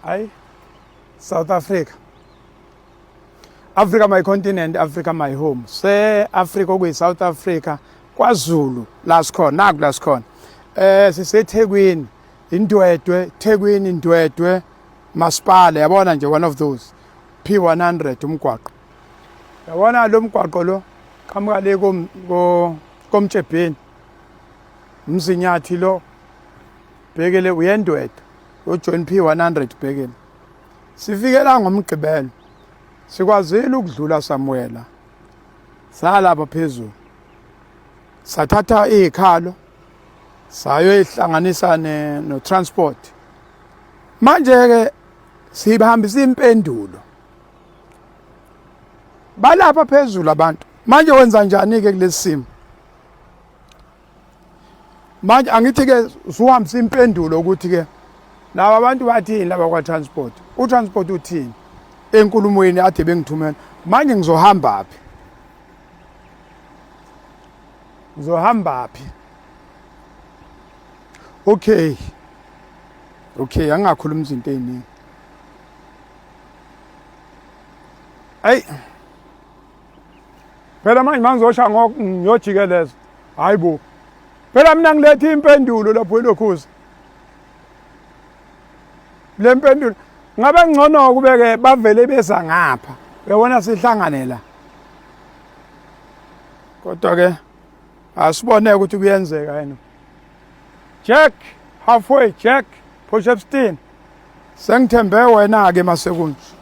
Hayi, South Africa. Africa my continent, Africa my home. Se Africa okuyi South Africa, kwaZulu la sikhona, naku la sikhona. SiseThekwini, iNdwedwe, Thekwini Ndwedwe, Masipala, yabona nje one of those. P100 umgwaqo. Yabona lo mgwaqo lo qhamuka le komtshebheni. Mzinyathi lo bhekele uyendwedwe ujoin P100 bhekele. Sifike la ngoMgqibelo. Sikwazile ukudlula Samuela. Salapha phezulu. Sathatha izikhalo sayoyihlanganisa no transport. Manje ke sibahambisa impendulo. Balapha phezulu abantu. Manje wenza njani ke kulesi simo? Manje angithi ke usuhambisa impendulo ukuthi ke laba abantu bathini laba kwa transport. U transport uthini? Enkulumweni ade bengithumela. Manje ngizohamba phi? Ngizohamba phi? Okay. Okay, angingakhuluma izinto eziningi. Ayi. Phela manje mangizosha ngiyojikeleza. Hayibo. Phela mina ngilethe impendulo lapho elokhuza. Le mpendulo ngabe ngcono kubeke bavele beza ngapha. Uyabona sihlangane la. Kodwa ke asibone ukuthi kuyenzeka yini. Jack halfway Jack Potchefstroom. Sengithembe wena ke masekunje.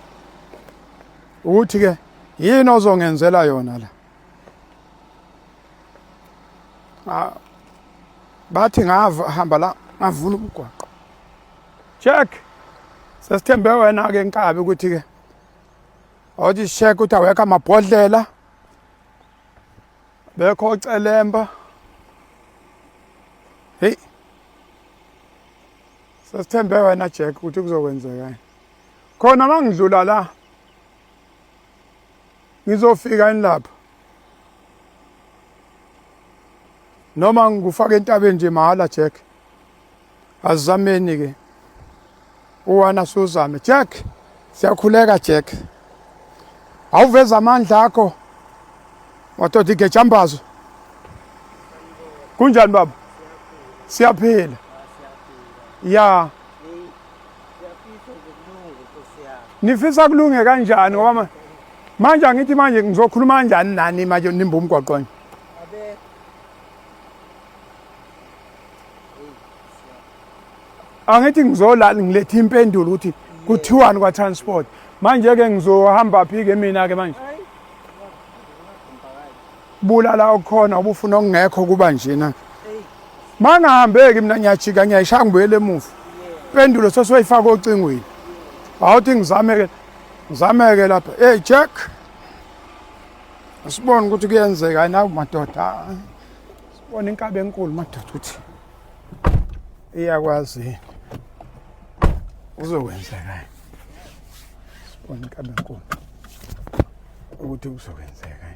Ukuthi ke yini ozongenzela yona la? Ah, bathi ngahamba la ngavula umgwaqo. Jack sesithembe wena ke nkabi ukuthi ke awuthi check ukuthi awekho amabhodlela bekho ocelemba. Hey, sesithembe wena Jack ukuthi kuzokwenzeka khona mangidlula la ngizofika yini lapha noma ngikufaka entabeni nje mahhala Jack. Azameni ke uwana suzame Jack, siyakhuleka Jack, awuveza amandla akho madoda igejambazo. Kunjani baba? Siyaphila. Ya, nifisa kulunge kanjani? Ngoba manje angithi manje ngizokhuluma kanjani nani manje nimba umgwaqo? Angithi ngizolala ngilethe impendulo ukuthi kuthiwani kwa transport. Manje ke ngizohamba phi ke mina ke manje? Bulala okukhona ubufuna okungekho kuba njena. Mangahambeki mina ngiyajika ngiyayishaya ngibuyele emuva. Impendulo sesiyoyifaka ocingweni. Awuthi ngizame ke ngizame ke lapha. Hey Jack. Asibone ukuthi kuyenzeka nawu madoda. Sibone inkabi enkulu madoda ukuthi iyakwazi kuzokwenzeka. Sibone inkabi enkulu ukuthi kuzokwenzeka.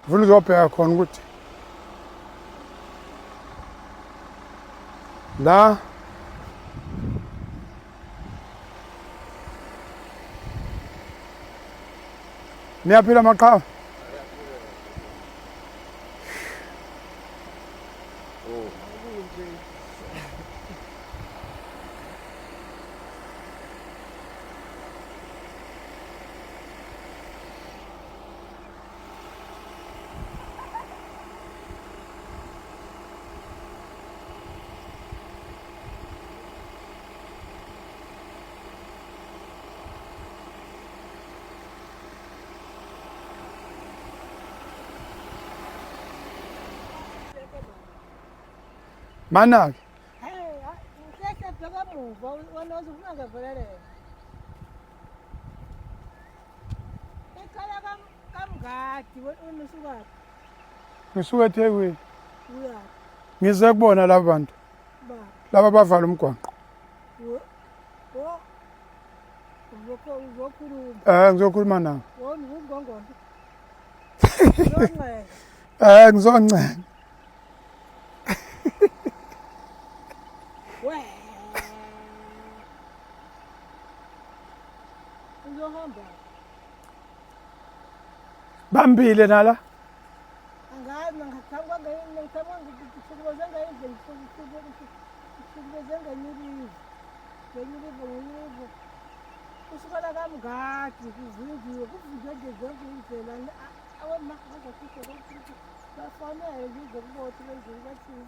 Ngifuna uzobheka khona ukuthi la niyaphila maqhawe. Mana-ke. Hey, ngihlehla bheka emuva wena uzofuna ngevelelele. Ikhala kamngadi wena usukaphi? Ngisuka eThekwini. Uyaphi? Ngize kubona laba bantu. Ba. Laba bavala umgwaqo. Wo. Uzokhuluma. Eh ngizokhuluma nawe. Wona ungqongqondo. Uzoncenga. Eh ngizoncenga. We. Uzohamba. Bambile nala. Angazi ngicabanga ngicabanga ngihlukumeze ngayindlela ngihlukumeze ngenyilivu ngenyilivu ngenyilivu kusukela kamngadi kuvinjiwe kuvinjwe nje zonke iy'ndlela awema bafanele ngize kubothi benzini bathini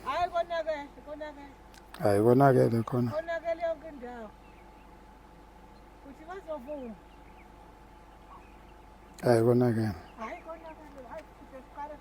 hhayi konakele konakele Hayi konakele khona. Konakele yonke indawo uthi bazovuma Hayi konakele. Hhayi konakele hhayi siqale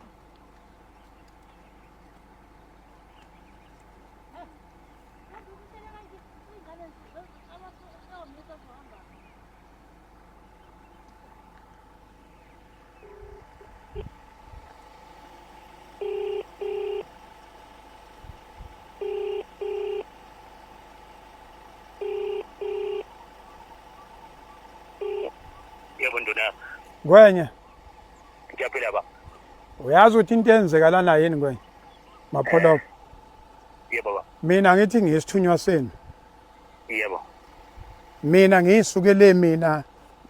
Yebo nduna. Ngwenya. Ngiyaphila baba. Uyazi ukuthi into eyenzeka lana yini Ngwenya? Mapholopo. Yebo baba. Mina ngithi ngiyisithunywa senu. Yebo. Mina ngiyisukele mina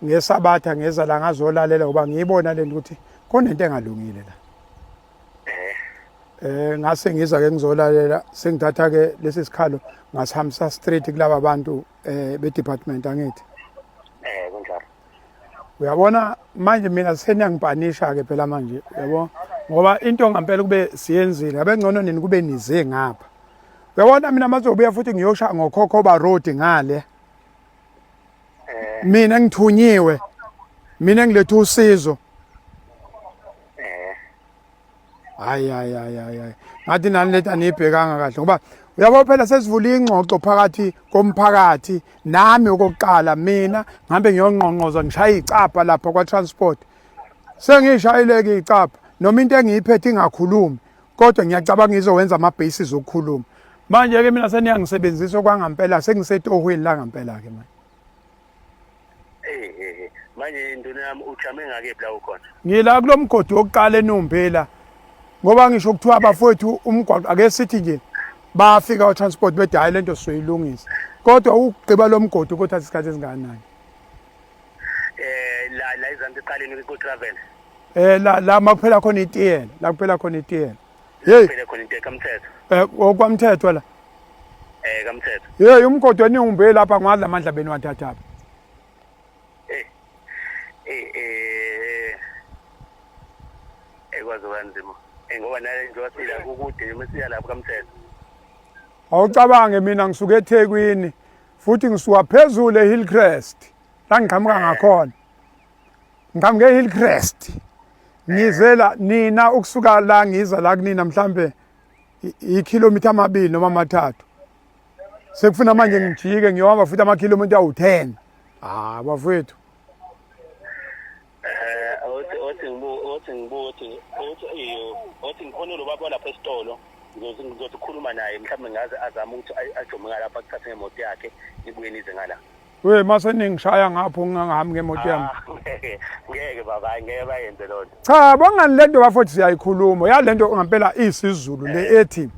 ngesabatha ngeza la ngazolalela ngoba ngiyibona lento ukuthi khona into engalungile la. Eh ngase ngiza ke ngizolalela sengithatha ke lesi sikhalo ngasihambisa straight kulaba bantu eh be department angithi. Eh kunjalo. Uyabona manje mina seniyangipanisha ke phela manje uyabo ngoba into ngampela kube siyenzile ngabe ngcono nini kube nize ngapha. Uyabona mina mazobuya futhi ngiyosha ngokhokhoba road ngale. Eh. Mina ngithunyiwe. Mina ngilethe usizo. Eh. Hayi hayi hayi hayi. Ngathi nani leta niyibhekanga kahle ngoba uyabo phela sesivula ingxoxo phakathi komphakathi nami okokuqala mina ngihambe ngiyongqongqoza ngishaya icapha lapha kwa transport. Sengishayileke icapha noma into engiyiphethe ingakhulumi kodwa ngiyacabanga izowenza ama bases okukhuluma. Manje ke mina seniyangisebenzisa okwangampela sengisetohweni la ngampela ke manje. Eh eh manje nduna yami ujame ngakephi la ukhona? Ngila kulomgodi wokuqala eNumbela ngoba ngisho kuthiwa abafowethu umgwaqo ake sithi nje bafika o transport bethi hayi lento sizoyilungisa kodwa ukugqiba lo mgodi kothatha isikhathi esingakanani? Eh la la izansi eqaleni ku travel. Eh la la makuphela khona itiyela la kuphela khona itiyela. Hey Kuphele khona into kamthetho. Eh okwamthetho la. Eh kamthetho. Hey umgodi eniwumbe lapha ngadla amandla benu wathathaphi. Eh eh eh ekwazi kanzima. Eh ngoba naye njengoba sila kukude noma siya lapho kamthetho. Awucabange mina ngisuka eThekwini futhi ngisuka phezulu eHillcrest la ngiqhamuka ngakhona. Ngiqhamuke eHillcrest. Ngizela nina ukusuka la ngiza la kunina mhlambe ikhilomitha amabili noma amathathu. Sekufuna manje ngijike ngiyohamba futhi amakhilomitha awu-10. Ah bafowethu. Eh othi othi ngibu othi ngibu othi othi iyo othi ngikhona lo baba lapha esitolo ngizothi ngizothi khuluma naye mhlawumbe ngaze azame ukuthi ajome ngalapha akuthathe ngemoto yakhe nibuye nize ngala. We mase ningishaya ngapho ngingahambi ngemoto yami. Ah, ngeke ngeke baba hayi ngeke bayenze loo nto. Cha bongani lento bafowethu siyayikhuluma. Ya lento ngempela isizulu le ethi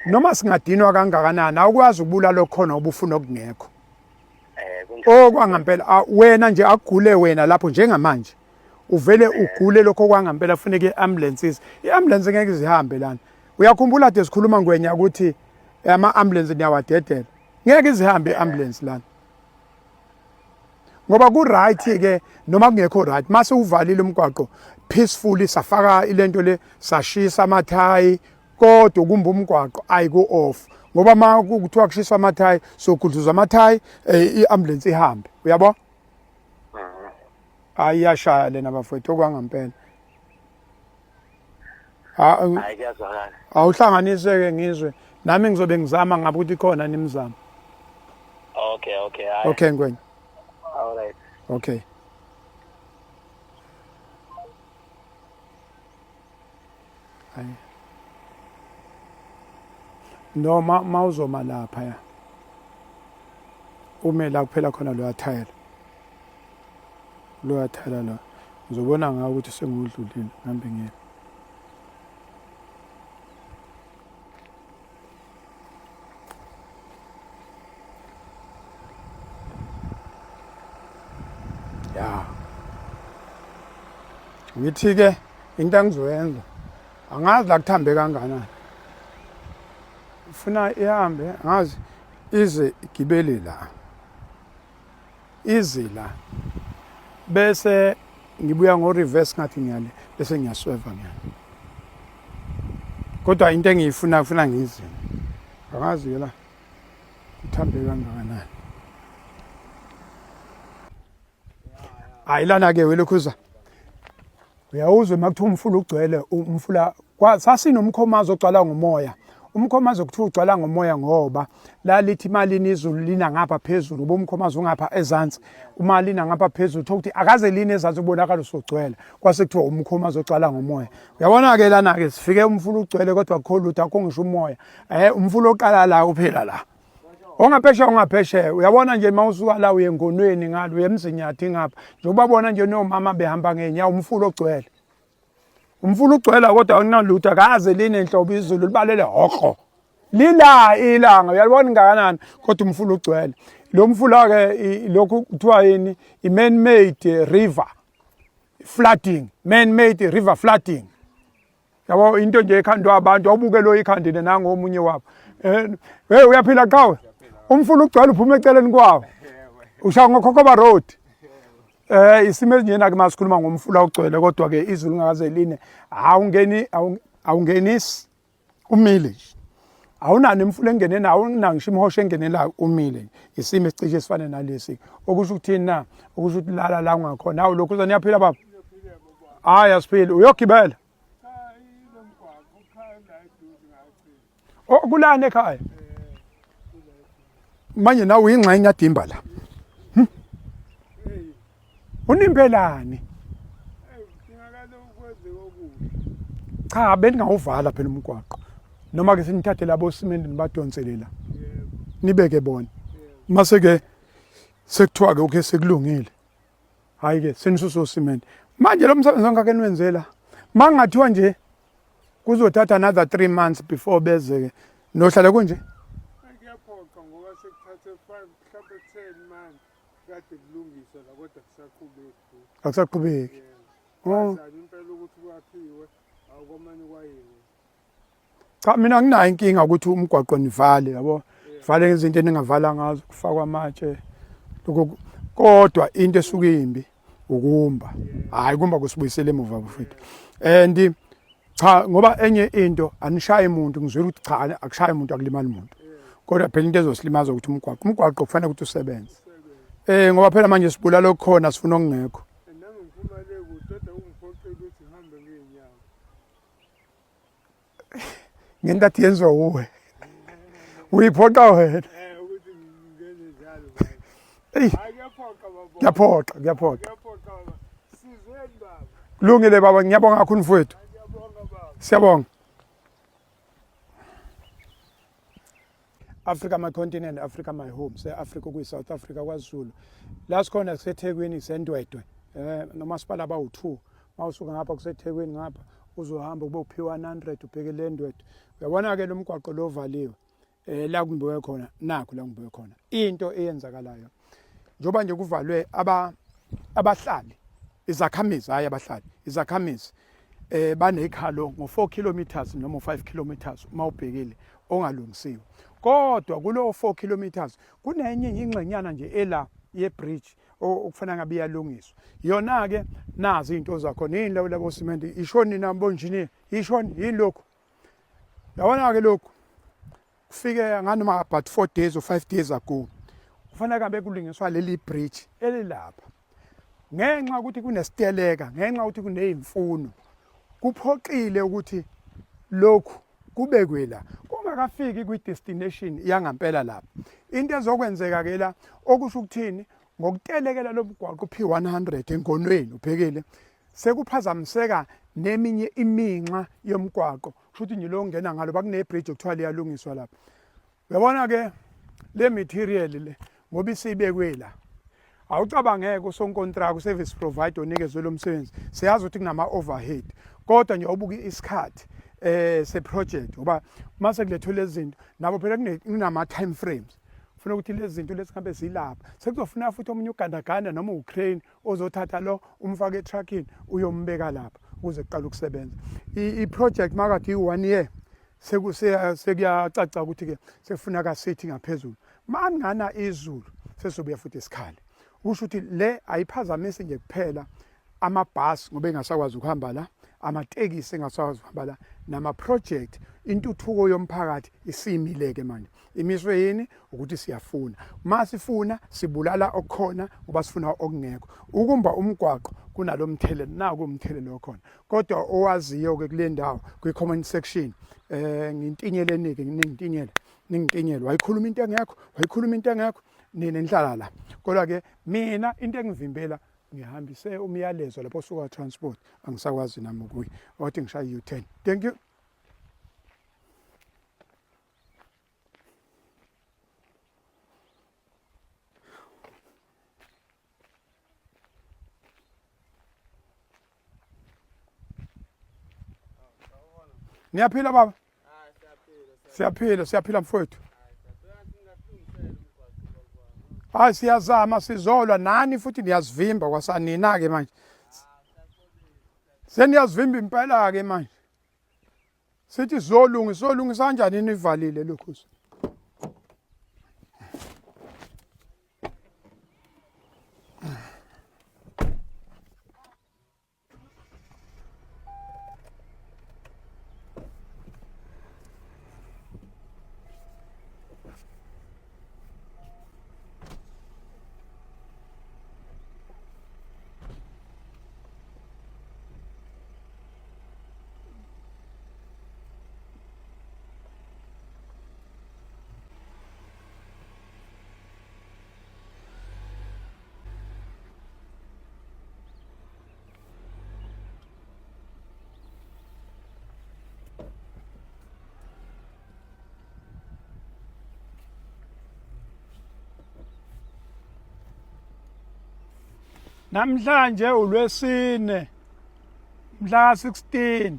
noma singadinwa kangakanani awukwazi ukubulala okhona ubufuna okungekho. Eh kunjalo. Okwangampela wena nje akugule wena lapho njengamanje. Uvele ugule lokho kwangampela funeka iambulances. Iambulance ngeke zihambe lana. Uyakhumbula kade sikhuluma ngwenya ukuthi ama ambulance niyawadedela. Ngeke izihambe iambulance lana. Ngoba ku right ke noma kungekho right mase uvalile umgwaqo peacefully safaka ilento le sashisa amathayi kodwa kumba umgwaqo ayiku off ngoba ma kuthiwa kushiswa amathayi sogudluzwa amathayi eh, i-ambulance ihambe uyabo hayi iyashaya lena bafowethu okwangampela. Hayi kuyazwakala. Awuhlanganise-ke ngizwe nami ngizobe ngizama ngabe ukuthi ikhona nimzamo. Okay, okay, hayi. Okay Ngwenya. All right. Okay. Hayi. Noma mawuzoma lapha ya. Ume la kuphela khona lo thayela. Lo thayela la. Ngizobona ngawo ukuthi sengudlulile ngihambe ngiye. Ya. Ngithi ke into engizoyenza angazi la kuthambe kanganani. Ufuna ihambe angazi ize igibele la. Ize la. Bese ngibuya ngo reverse ngathi ngiyale bese ngiyasweva ngiyale. Kodwa into engiyifuna kufuna ngizime. Angazi ke la kuthambe kangakanani. Hayi lana ke welokhuza. Uyawuzwe makuthiwa umfula ugcwele umfula sasinomkhomazi ogcwala ngomoya. Umkhomazi okuthiwa ugcwala ngomoya ngoba lalithi imalini izulu lina ngapha phezulu ngoba umkhomazi ungapha ezansi. Uma lina ngapha phezulu thokuthi akaze line ezansi kubonakala usugcwele. Kwase kuthiwa umkhomazi ogcwala ngomoya. Uyabona ke lana ke sifike umfula ugcwele kodwa akukho lutho akukho ngisho umoya. Eh umfula oqala la uphela la. Ongaphesheya ungaphesheya uyabona nje uma usuka la uye engonweni ngalo uye emzinyathi ngapha njengoba bona nje nomama behamba ngenyawo umfula ogcwele umfula ugcwele kodwa akunalutho akaze line nhlobo izulu libalele hokho lila ilanga uyalibona ngakanani kodwa umfula ugcwele lo mfula ke lokhu kuthiwa yini i-man made river flooding man made river flooding yabo into nje ekhandwa abantu awubuke lo ikhandile nangomunye wabo eh hey uyaphila qhawe umfula ugcwele uphuma eceleni kwawo ushaya ngokhokhoba road eh isimo esinjena ke masikhuluma ngomfula ugcwele kodwa ke izulu ngakaze line awungeni awungenisi umile nje awunani imfula engene nawo awunayo ngisho imihosha engenelayo umile isimo esicishe esifane nalesi okusho ukuthini na okusho ukuthi lala la ungakhona hawu lokhu uzaniyaphila baba hayi asiphili uyogibela Oh kulana ekhaya. Manje nawe uyingxenye yadimba la. Hm? Unimpelani? Cha beningawuvala phela umgwaqo. Noma ke sinithathe labo simende nibadonsele la. Nibeke bona. Mase ke sekuthiwa ke okay sekulungile. Hayi ke senisusa osimende. Manje lo msebenzi wonke ake niwenzela. Mangathiwa nje kuzothatha another 3 months before beze ke nohlala kunje. Kuyaphoqa ngoba sekuthathe 5 mhlawumbe 10 months kade kulungiswa la kodwa kusaqhubeki futhi. Akusaqhubeki. Oh. Impela ukuthi kwakhiwe awukwamanye kwayiwe. Cha mina nginayo inkinga ukuthi umgwaqo nivale yabo. Vale izinto eningavala ngazo kufakwa amatshe. Lokho kodwa into esuke imbi ukumba. Hayi kumba kusibuyisela emuva bafethu. And cha ngoba enye into anishayi umuntu ngizwela ukuthi cha akushayi umuntu akulimali umuntu. Kodwa phela into ezosilimaza ukuthi umgwaqo umgwaqo kufanele ukuthi usebenze. Eh ngoba phela manje sibulala okukhona sifuna okungekho. Nami ngiphuma le kude kodwa ungiphoqile ukuthi ngihambe ngey'nyawo. Ngento athi yenziwa wuwe. Uyiphoqa wena. Eh ukuthi ngene njalo. Eyi Hayi kuyaphoqa baba. kuyaphoqa kuyaphoqa. Kuyaphoqa baba. Sizweni baba. Kulungile baba ngiyabonga kakhulu mfowethu. Ngiyabonga baba. Siyabonga. Africa my continent, Africa my home. Se Africa kuyi South Africa kwaZulu. La sikhona kuseThekwini kuseNdwedwe. Eh nomasipala bawu2. Mawusuka ngapha kuseThekwini ngapha uzohamba kube uphiwa 100 ubheke le Ndwedwe. Uyabona ke lo mgwaqo lo valiwe. Eh la kumbiwe khona nakho la kumbiwe khona. Into eyenzakalayo. Njoba nje kuvalwe aba abahlali izakhamizi hayi abahlali izakhamizi eh banekhalo ngo 4 kilometers noma 5 kilometers uma ubhekile ongalungisiwe kodwa kulo 4 kilometers kunenye ingxenyana nje ela ye bridge okufanele ngabe iyalungiswa yona ke nazi izinto zakhona yini labo labo cement ishoni nabo engineer ishoni yini lokhu yabona ke lokhu kufike nganoma about 4 days or 5 days ago kufanele kabe kulungiswa leli bridge elilapha ngenxa ukuthi kunesiteleka ngenxa ukuthi kuneyimfuno kuphoqile ukuthi Lokhu kubekwe la kungakafiki kwi-destination yangampela lapha. Into ezokwenzeka ke la okusho ukuthini ngokutelekela lo mgwaqo P100 engonweni ubhekile sekuphazamiseka neminye iminxa yomgwaqo kusho ukuthi nje lo ngena ngalo bakune-bridge okuthiwa liyalungiswa lapha. Uyabona ke le material le ngoba isibekwe la awucabangeke usonkontraka uservice provider onikezwe lo msebenzi siyazi ukuthi kunama overhead kodwa nje ubuka isikhathi eh se project ngoba mase kulethwe lezi zinto nabo phela kunama time frames funa ukuthi lezi zinto lezi ngabe zilapha sekuzofuna futhi omunye ugandaganda noma ucrane ozothatha lo umfake etruckini uyombeka lapha ukuze kuqale ukusebenza i-project makade i-one year sekuyacaca ukuthi-ke sekufuneka sithi ngaphezulu mangana izulu sesizobuya futhi esikhale kusho ukuthi le ayiphazamisi nje kuphela amabhasi ngoba engasakwazi ukuhamba la amatekisi engasakwazi ukuhamba la nama-project intuthuko yomphakathi isimile-ke manje imiswe yini ukuthi siyafuna uma sifuna sibulala okukhona ngoba sifuna okungekho ukumba umgwaqo kunalo mthelela naku umthelela okhona kodwa owaziyo-ke kule ndawo kwi-comment section eh ngintinyeleni-ke ningintinyele ningintinyele wayikhuluma into engekho wayikhuluma into engekho nina nihlala la kodwa-ke mina into engivimbela ngihambise umyalezo lapho osuka transport angisakwazi nami ukuya wathi ngishaye u-turn thank you. Niyaphila baba? Siyaphila, siyaphila mfowethu. Hayi siyazama sizolwa nani futhi niyazivimba kwasanina ke manje. Seniyazivimba impela ke manje. Sithi sizolungisa, sizolungisa kanjani nivalile lokhu? Namhlanje ulwesine mhla 16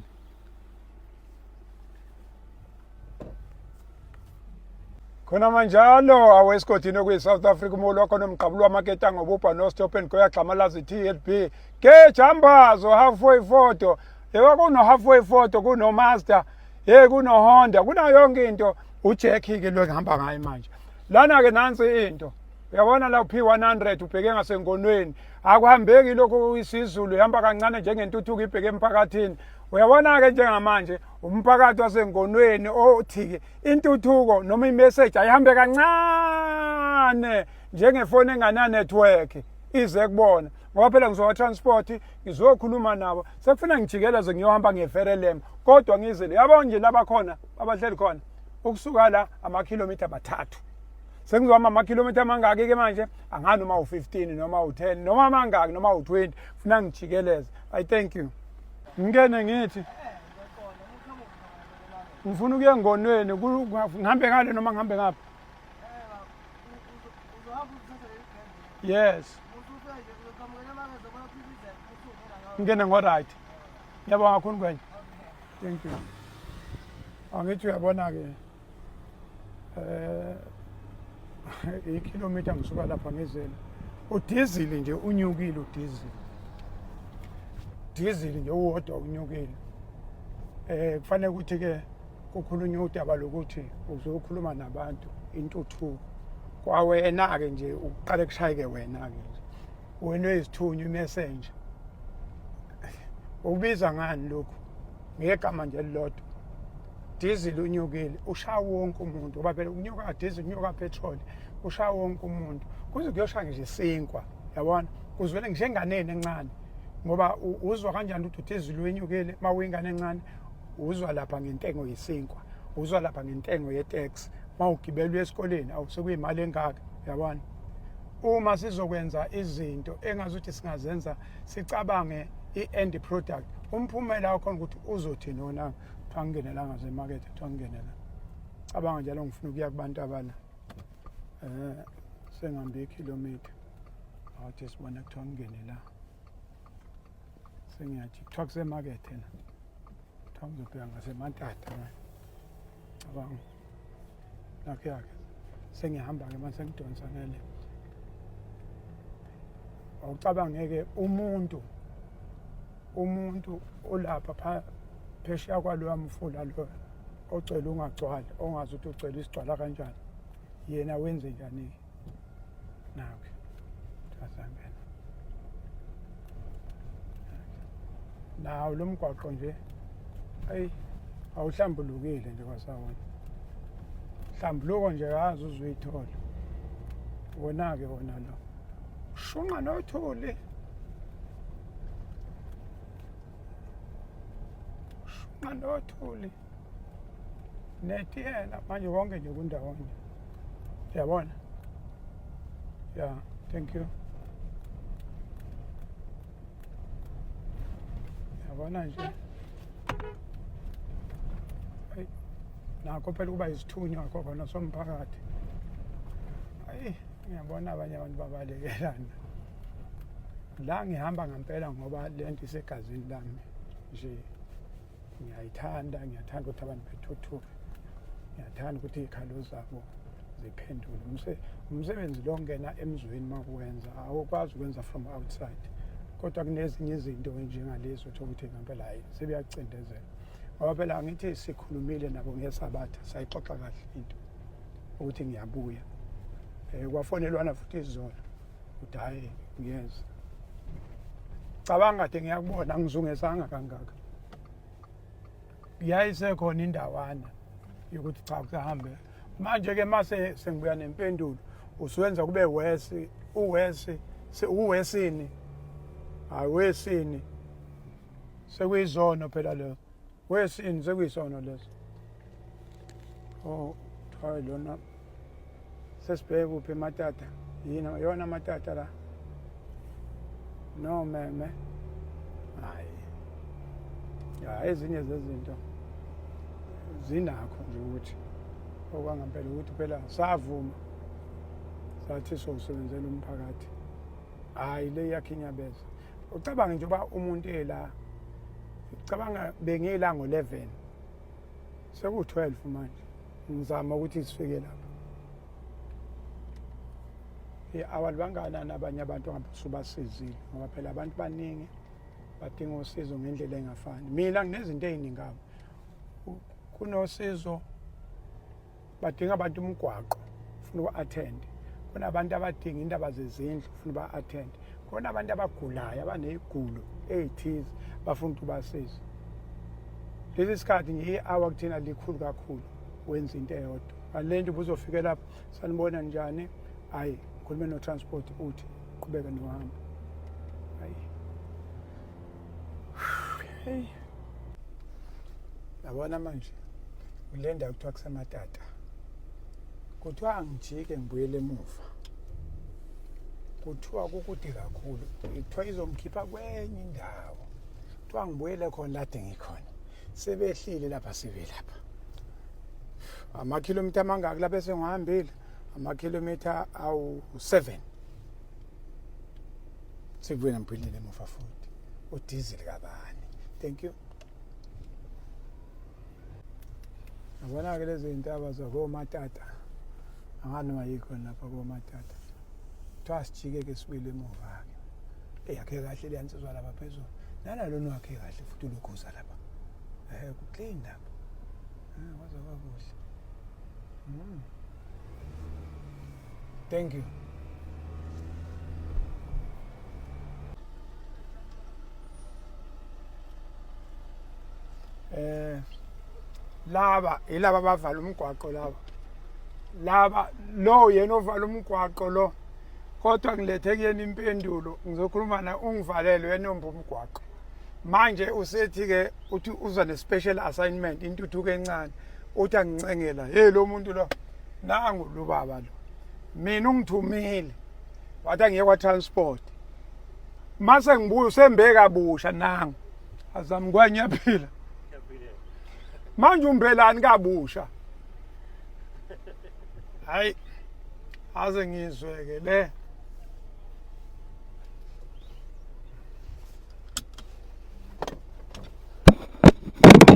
Khona manjalo awesigodini okuyi-South Africa umholi wakho nomgqabulo wamaketanga obubha no-stop and go yagxamalaza i-TLB ke jambazo halfway photo yebo kuno-halfway photo kuno-master ye kuno-honda kunayo yonke into uJackie-ke lo engihamba ngayo manje lana-ke nansi into uyabona la u-P100 ubheke ngasengonweni akuhambeki lokhu isizulu ihamba kancane njengentuthuko ibheke emphakathini uyabona-ke njengamanje umphakathi wasengonweni othi-ke intuthuko noma imessage ayihambe kancane njengefoni engana-network ize kubona ngoba phela ngizowa transport ngizokhuluma nabo sekufuna ngijikeleze ngiyohamba ngeferelem kodwa ngizile yabo nje labakhona abahleli khona ukusuka la amakhilomitha amathathu sengizohamba amakhilomitha amangaki ke manje angani noma u-15 noma u-10 noma amangaki noma u-20 funa ngijikeleze i thank you ngingene ngithi ngifuna ukuya engonweni ngihambe ngale noma ngihambe ngapha yes ngingene ngo-right ngiyabonga kakhulu ngwenya thank you angithi uyabona-ke eh ikhilomitha ngisuka lapha ngizela udizili nje unyukile udizili dizili nje uwodwa unyukile eh kufanele ukuthi ke kukhulunywe udaba lokuthi uzokhuluma nabantu intuthuko kwawena-ke nje uqale kushayeke wena-ke nje wena oyisithunywa imessenger ubiza ngani lokhu ngegama nje elilodwa diesel unyukile ushaya wonke umuntu ngoba phela ukunyuka diesel unyuka petrol ushaya wonke umuntu kuze kuyoshaya nje isinkwa yabona kuzwele njenganeni encane ngoba uzwa kanjani ukuthi udiesel wenyukile uma uyingane encane Uzwa lapha ngentengo yesinkwa, uzwa lapha ngentengo ye-tax, uma ugibela uya esikoleni awusekuyimali engaka, yabona. Uma sizokwenza izinto engazuthi singazenza sicabange i-end product, umphumela wakhona ukuthi uzothini wona. Kuthiwa ngingenelanga zemakethe, kuthiwa ngingenela. Cabanga njalo ngifuna ukuya kubantu abala sengihambe ikhilomitha, awuthi sibone kuthiwa ngingene la, sengiyathi kuthiwa kusemakethe la, kuthiwa ngizobheka ngasematata manje. Cabanga nakho yakhe sengihamba-ke manje sengidonsa ngele. Awucabange-ke umuntu olapha phesheya kwaloya mfula lo ogcwele ungagcwali, ongazi ukuthi ugcwele isigcwala kanjani, yena wenze njani-ke? Nakho asangena nawo lo mgwaqo nje, ayi awuhlambulukile nje kwasawona, hlambuluko nje kazi uzuyithola wona-ke wona lo shunqa nothuli, shunqa nothuli netiyela manje konke nje kundawonye, yabona. Yeah, thank you. Yabona nje, nakho phela ukuba izithunywa khona somphakathi. Ayi, ngiyabona abanye abantu babalekelana la. Ngihamba ngempela ngoba lento isegazini lami nje, ngiyayithanda. Ngiyathanda ukuthi abantu bethuthuke, ngiyathanda ukuthi iy'khalo zabo ziphendule. Umsebenzi lo ngena emzweni makuwenza, awukwazi ukwenza from outside, kodwa kunezinye izinto njengalezi uthola ukuthi ngempela hayi sebeyacindezela, ngoba phela angithi sikhulumile nabo ngesabatha, sayixoxa kahle into ukuthi ngiyabuya. Kwafonelwana futhi izolo ukuthi hhayi ngiyeza. Cabanga kade ngiyakubona angizungezanga kangaka, yayisekhona indawana yokuthi cha kusahambe. Manje-ke mase sengibuya nempendulo, usuwenza kube wesi uwesi uwesini, hayi wesini, sekuyizono phela leyo wesini, sekuyisono leso. Oh, hayi lona sesibheke kuphi ematata? Yini yona amatata la? No meme, hayi ya, ezinye zezinto zinakho nje ukuthi okwangempela ukuthi phela savuma sathi sowusebenzela umphakathi. Hayi, le iyakhinyabeza. Ucabange nje uba umuntu ela, cabanga bengila ngo-11, seku-12 manje, ngizama ukuthi sifike lapha. Awali banganani abanye abantu ongabe usubasizile, ngoba phela abantu baningi badinga usizo ngendlela engafani. Mina nginezinto ey'ningi kabi, kunosizo badinga abantu umgwaqo, ufuna uku-attend, kunabantu abadinga indaba zezindlu, ufuna uba-attend, khona abantu abagulayo abaney'gulo ey'thize bafuna ukuthi ubasize. Lesi sikhathi nje i-hour kuthina likhulu kakhulu, wenza into eyodwa. Kanti le nto ubuzofike lapho, sanibona njani, hhayi ngikhulume no-transport, uthi qhubeke nohambo. Hayi, hey, yabona manje kule ndawo kuthiwa kusematata, kuthiwa angijike ngibuyele emuva, kuthiwa kukude kakhulu, kuthiwa izongikhipha kwenye indawo, kuthiwa ngibuyele khona lade ngikhona. Sebehlile lapha, sibe lapha amakhilomitha amangaki lapha esengihambile? Amakhilomitha awu-7. Sekubuye ngibuyelele emuva futhi, udizili kabani? Thank you. Yabona-ke lezi iy'ntaba zakomatata, angani noma yikho lapha komatata, kuthiwa sijike-ke sibuyele emuva-ke. Eyakhe kahle leya nsizwa lapha phezulu, nanalona wakhe kahle futhi ulokhuza lapha, ku-clean lapha, kwaze kwakuhle. Thank you. Laba ilaba abavala umgwaqo laba, laba lo yena ovala umgwaqo lo, kodwa ngilethe kuyena impendulo, ngizokhuluma na ungivalele wena omba umgwaqo. Manje usethi ke uthi uza ne special assignment, intuthuko encane, uthi angincengela. Hey, lo muntu lo, nangu lo baba lo, mina ungithumile wathi angiye kwa transport, mase ngibuya usembe kabusha. Nangu azami kwanyaphila manje, umbelani kabusha? Hayi, aze ngizweke le.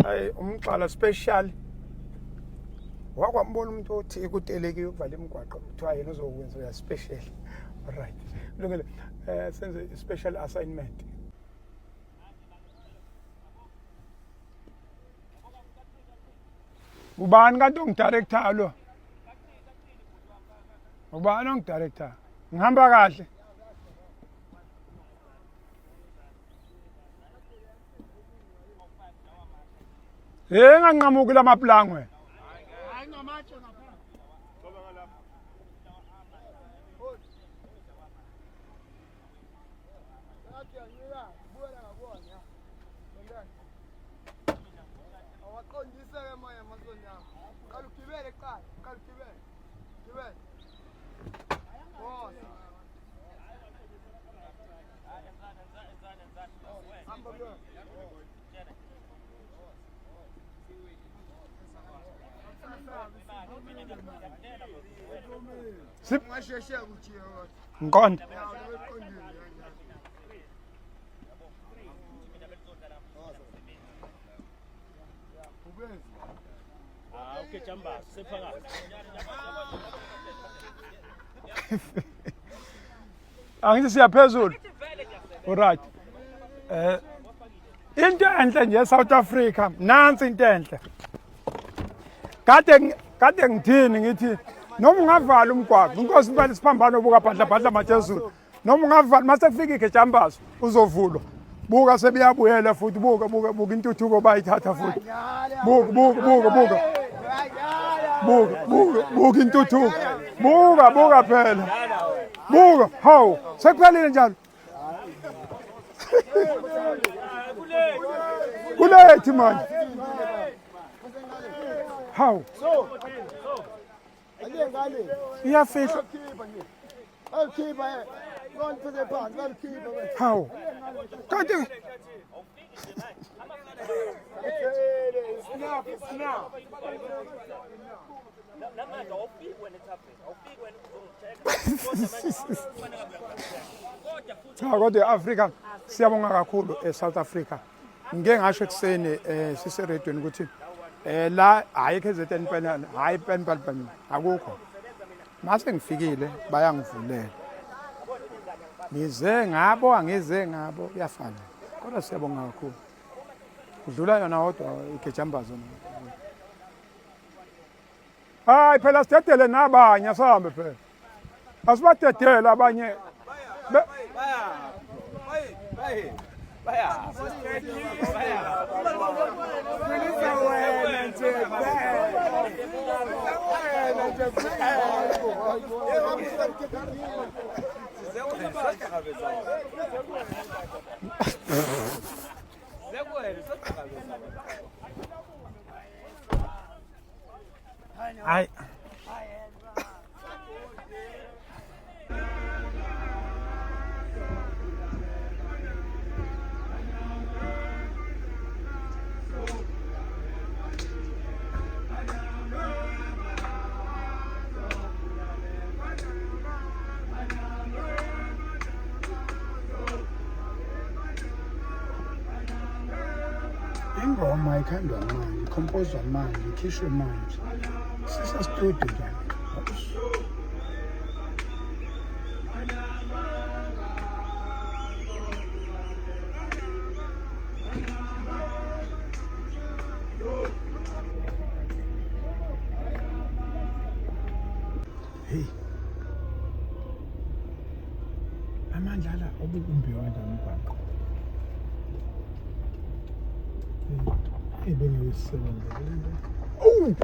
Hayi, umxala special wakwambona umuntu othi kuteleki yokuvala imigwaqo, kuthiwa yena uzokwenza uya special. Alright, kulungile, senze special assignment. Ubani kanti ongidirector lo? Ubani ongidirector? Ngihamba kahle. Hey, nganqamuki lamaplangwe. Awaqondise-ke manje amasonto akho. Qala ugibele kuqala, qala ugibele. Gibele. Boss. Hamba kuyo. Sip. Ungasheshe ujiye kodwa. Ngiqonda. Ya, uqondile. Ah, okay, jamba, sephakathi. Angithi siyaphezulu. Alright. Into enhle nje South Africa, nansi into enhle. Kade ngithini, ngithi noma ungavala umgwaqo, inkosi impela isiphambano, buka bhadla bhadla matshezulu. Noma ungavala, mase kufika igejambazo uzovulwa. Buka, sebeyabuyela futhi, buka buka buka intuthuko bayithatha futhi. Buka buka buka buka. Buka buka buka intuthuko. Buka buka phela. Buka, hawu, sekuphelile njalo. Kulethi manje. Hawu, Ale ngale. iyafihla. Khipha nje. Awukhipha eh. Konke phansi, balukhipha. Hawu. Kanti Enough, it's enough. Namanje awufiki wena ethaveni, awufiki wena uzongitshela. Kodwa manje kufanele ngabe uyangitshela. Kodwa futhi Cha, kodwa e-Afrika siyabonga kakhulu, e-South Africa. Ngike ngasho ekuseni siseredweni ukuthi la hayi KZN pen, hayi pen pen pen, akukho. Mase ngifikile bayangivulela. Ngize ngabo, angize ngabo, kuyafana. Kodwa siyabonga kakhulu. Kudlula yona kodwa igejambazo. Hayi phela, sidedele nabanye, asahambe phela. Asibadedele abanye. Baya. Qinisa wena nje kuphela. Wena nje kuphela. Hayi. Ingoma ikhandwa manje, ikompozwa manje, ikhishwe manje. Sisa studio njalo. Hey. Amandla la obukumbiwa kanjani umgwaqo? Hey, bengeke sisebenze le nto. Oh!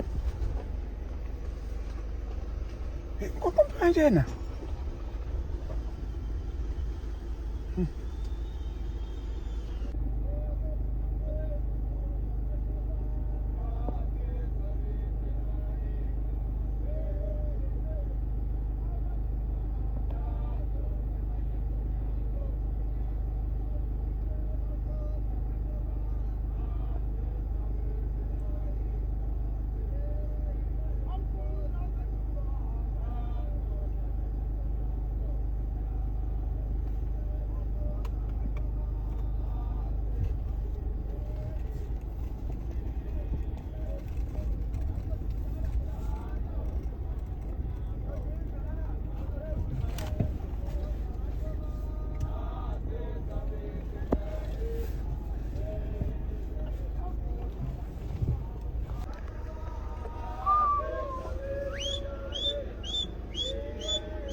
Hey, umgwaqo kanjena.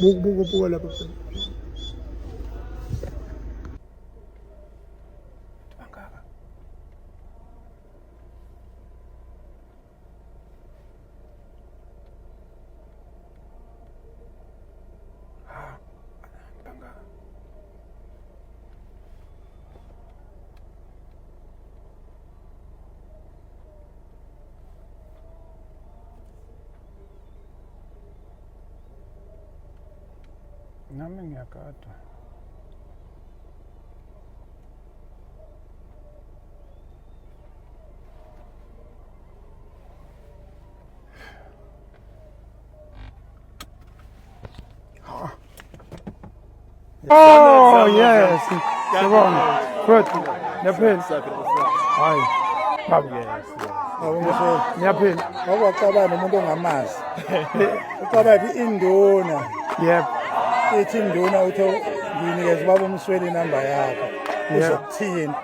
Buka buka buka lapha phela. Bangaka. Ha. Bangaka. Nami ngiyakadwa. Oh yes. Siyabonga. Good. Niyaphila. Hayi. Baba. Yes, yes. Niyaphila. Awuxabana nomuntu ongamazi. Uxabana induna. Yebo. Ithi induna uthe nginikeza ubaba uMsweli inamba yakho. Uzokuthini?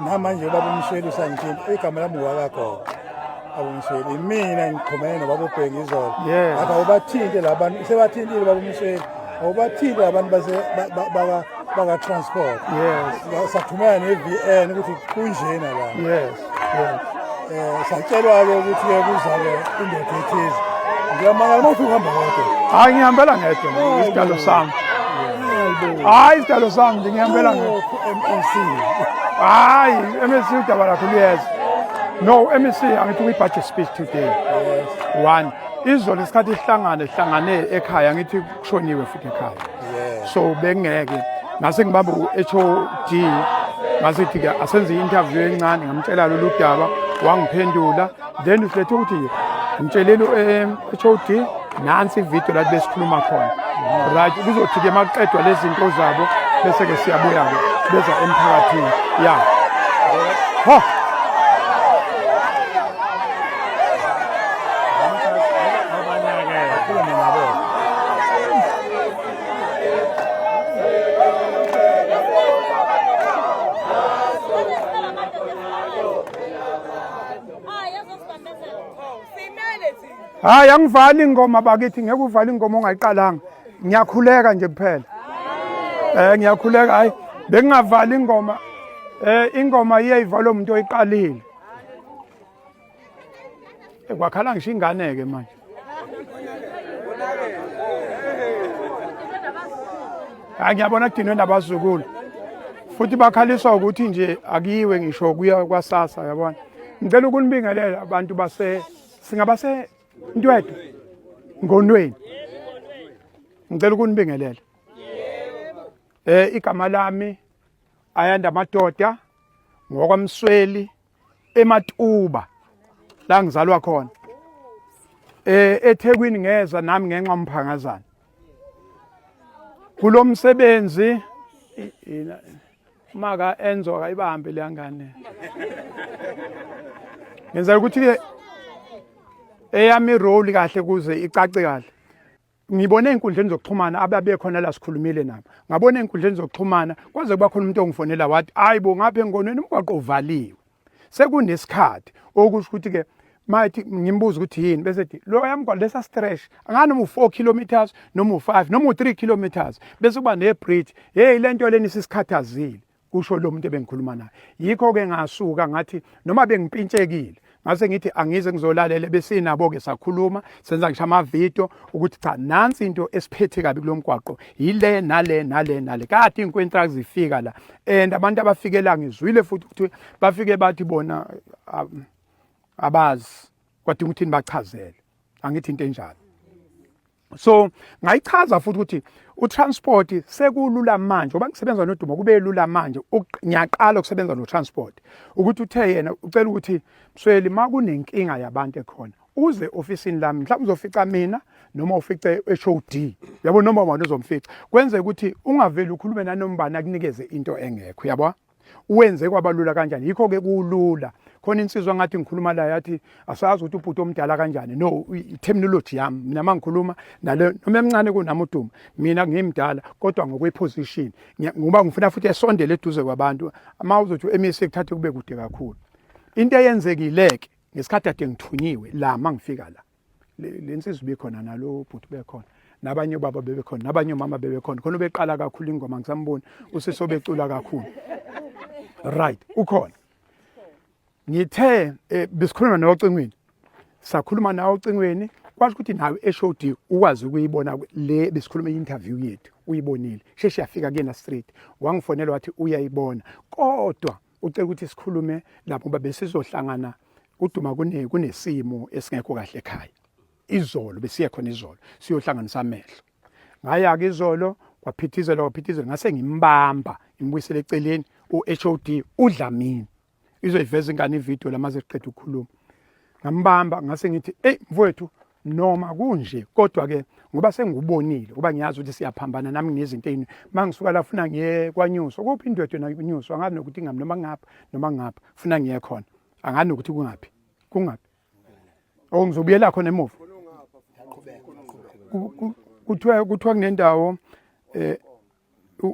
Namanje ubaba uMsweli usangithinta. Igama lami uwakagogo. Baba uMsweli. Imina ngiqhumene nobaba uBheki izolo. Yes. Lapha awubathinte labantu. Sebathintile ubaba uMsweli. Awubathinte abantu base baka baka transport. Yes. Sathumela ne-VN ukuthi kunjena la. Yes. Yes. Satshelwa-ke ukuthi-ke kuza-ke indoda ethize. Ngiyamangala uma uthi uhamba wedwa. Hayi ngihambela ngedwa mina, isidalo sami. Hayi isidalo sami nje ngihambela ngedwa. MEC. Hayi MEC udaba lakho luyeza. No MEC angithi kwi-budget speech today. Yes. One. Izolo isikhathi sihlangane hlangane ekhaya ngithi kushoniwe futhi ekhaya. Yeah. So bengeke ngase ngibamba u-HOD ngasithi ke asenze i-interview encane ngamtshela lolu daba wangiphendula then usilethe ukuthi ngitsheleni u-HOD nansi ividiyo lathi besikhuluma khona right kuzothi ke makuqedwa lezi zinto zabo bese ke siyabuya ke beza emphakathini ya ho Akhulume nabo. Hayi angivali ingoma bakithi ngeke uvale ingoma ongayiqalanga. Ngiyakhuleka nje kuphela. Ngiyakhuleka hayi bengingavali ingoma. Ingoma iyayivalwa umuntu oyiqalile. Kwakhala ngisho ingane ke manje. Hayi ngiyabona kudinwe nabazukulu. Futhi bakhaliswa ukuthi nje akuyiwe ngisho kuya kwasasa yabona. Ngicela ukunibingelela abantu base singabase Ntwetwe Ngonweni. Ngicela ukunibingelela. Igama lami Ayanda Madoda ngokwaMsweli eMatuba la ngizalwa khona. eThekwini ngeza nami ngenxa umphangazana. Kulomsebenzi maka Enzo akayibambe le ngane. Ngenzela ukuthi ke eyami role kahle kuze icace kahle. Ngibone ey'nkundleni zokuxhumana ababekhona la sikhulumile nabo. Ngabona ey'nkundleni zokuxhumana kwaze kuba khona umuntu ongifonela wathi hayi bo ngapha engonweni umgwaqo uvaliwe. Sekunesikhathi okusho ukuthi ke mayithi ngimbuza ukuthi yini bese ethi lo yamgwaqo lesa stretch angani noma u4 kilometers noma u5 noma u3 kilometers bese kuba nebridge. Hey lento leni sisikhathazile kusho lo muntu ebengikhuluma naye. Yikho ke ngasuka ngathi noma bengimpintshekile ngase ngithi angize ngizolalela besinabo ke sakhuluma senza ngisho ama video ukuthi cha nansi into esiphethe kabi kulomgwaqo yile nale nale nale kade inkwentrak zifika la and abantu abafikela ngizwile futhi ukuthi bafike bathi bona abazi kwadinga ukuthi nibachazele angithi into enjalo. So ngayichaza futhi ukuthi utransport sekulula manje ngoba ngisebenza noDumo kube lula manje ngiyaqala ukusebenza notransport ukuthi uthe yena ucela ukuthi Msweli makunenkinga yabantu ekhona uze ofisini lami mhlawumbe uzofica mina noma ufice HOD yabo noma ubani uzomfica kwenze ukuthi ungaveli ukhulume nanoma ubani akunikeze into engekho yabo uwenze kwabalula kanjani yikho ke kulula khona insizwa ngathi ngikhuluma la yathi asazi ukuthi ubhuti omdala kanjani no i-terminology yami mina mangikhuluma nale noma emncane kunami uDuma mina ngimdala kodwa ngokwe-position ngoba ngifuna futhi esondele eduze kwabantu uma uzothi u-MEC kuthathe kube kude kakhulu into eyenzekile ke ngesikhathi ade ngithunyiwe la mangifika la le nsizwa ibikhona nalo bhuti bekhona Nabanye obaba bebekhona, nabanye omama bebekhona. Khona ubeqala kakhulu ingoma ngisamboni, usisi obecula kakhulu. Right, ukhona. Ngithe besikhuluma nawe ocingweni. Sakhuluma nawe ocingweni, kwasho ukuthi nawe HOD ukwazi ukuyibona le besikhuluma i-interview yethu, uyibonile. Sheshe yafika kuyena straight. Wangifonela wathi uyayibona. Kodwa ucela ukuthi sikhulume lapho ngoba besizohlangana kuduma kunesimo esingekho kahle ekhaya. Izolo besiye khona izolo siyohlanganisa amehlo. Ngaya ke izolo kwaphithizela kwaphithizela ngase ngimbamba ngimbuyisele eceleni uHOD uDlamini. Izoyiveza ingane ivideo lamaze eqeda ukukhuluma. Ngambamba ngase ngithi hey mfowethu noma kunje kodwa ke ngoba sengubonile ngoba ngiyazi ukuthi siyaphambana nami nginezinto ezini mangisuka la funa ngiye kwaNyuswa kuphi indwedwe naNyuswa angazi nokuthi ingami noma ngapha noma ngapha funa ngiye khona angazi nokuthi kungaphi kungaphi oh ngizobuyela khona emuva kuthiwa kuthiwa kunendawo eh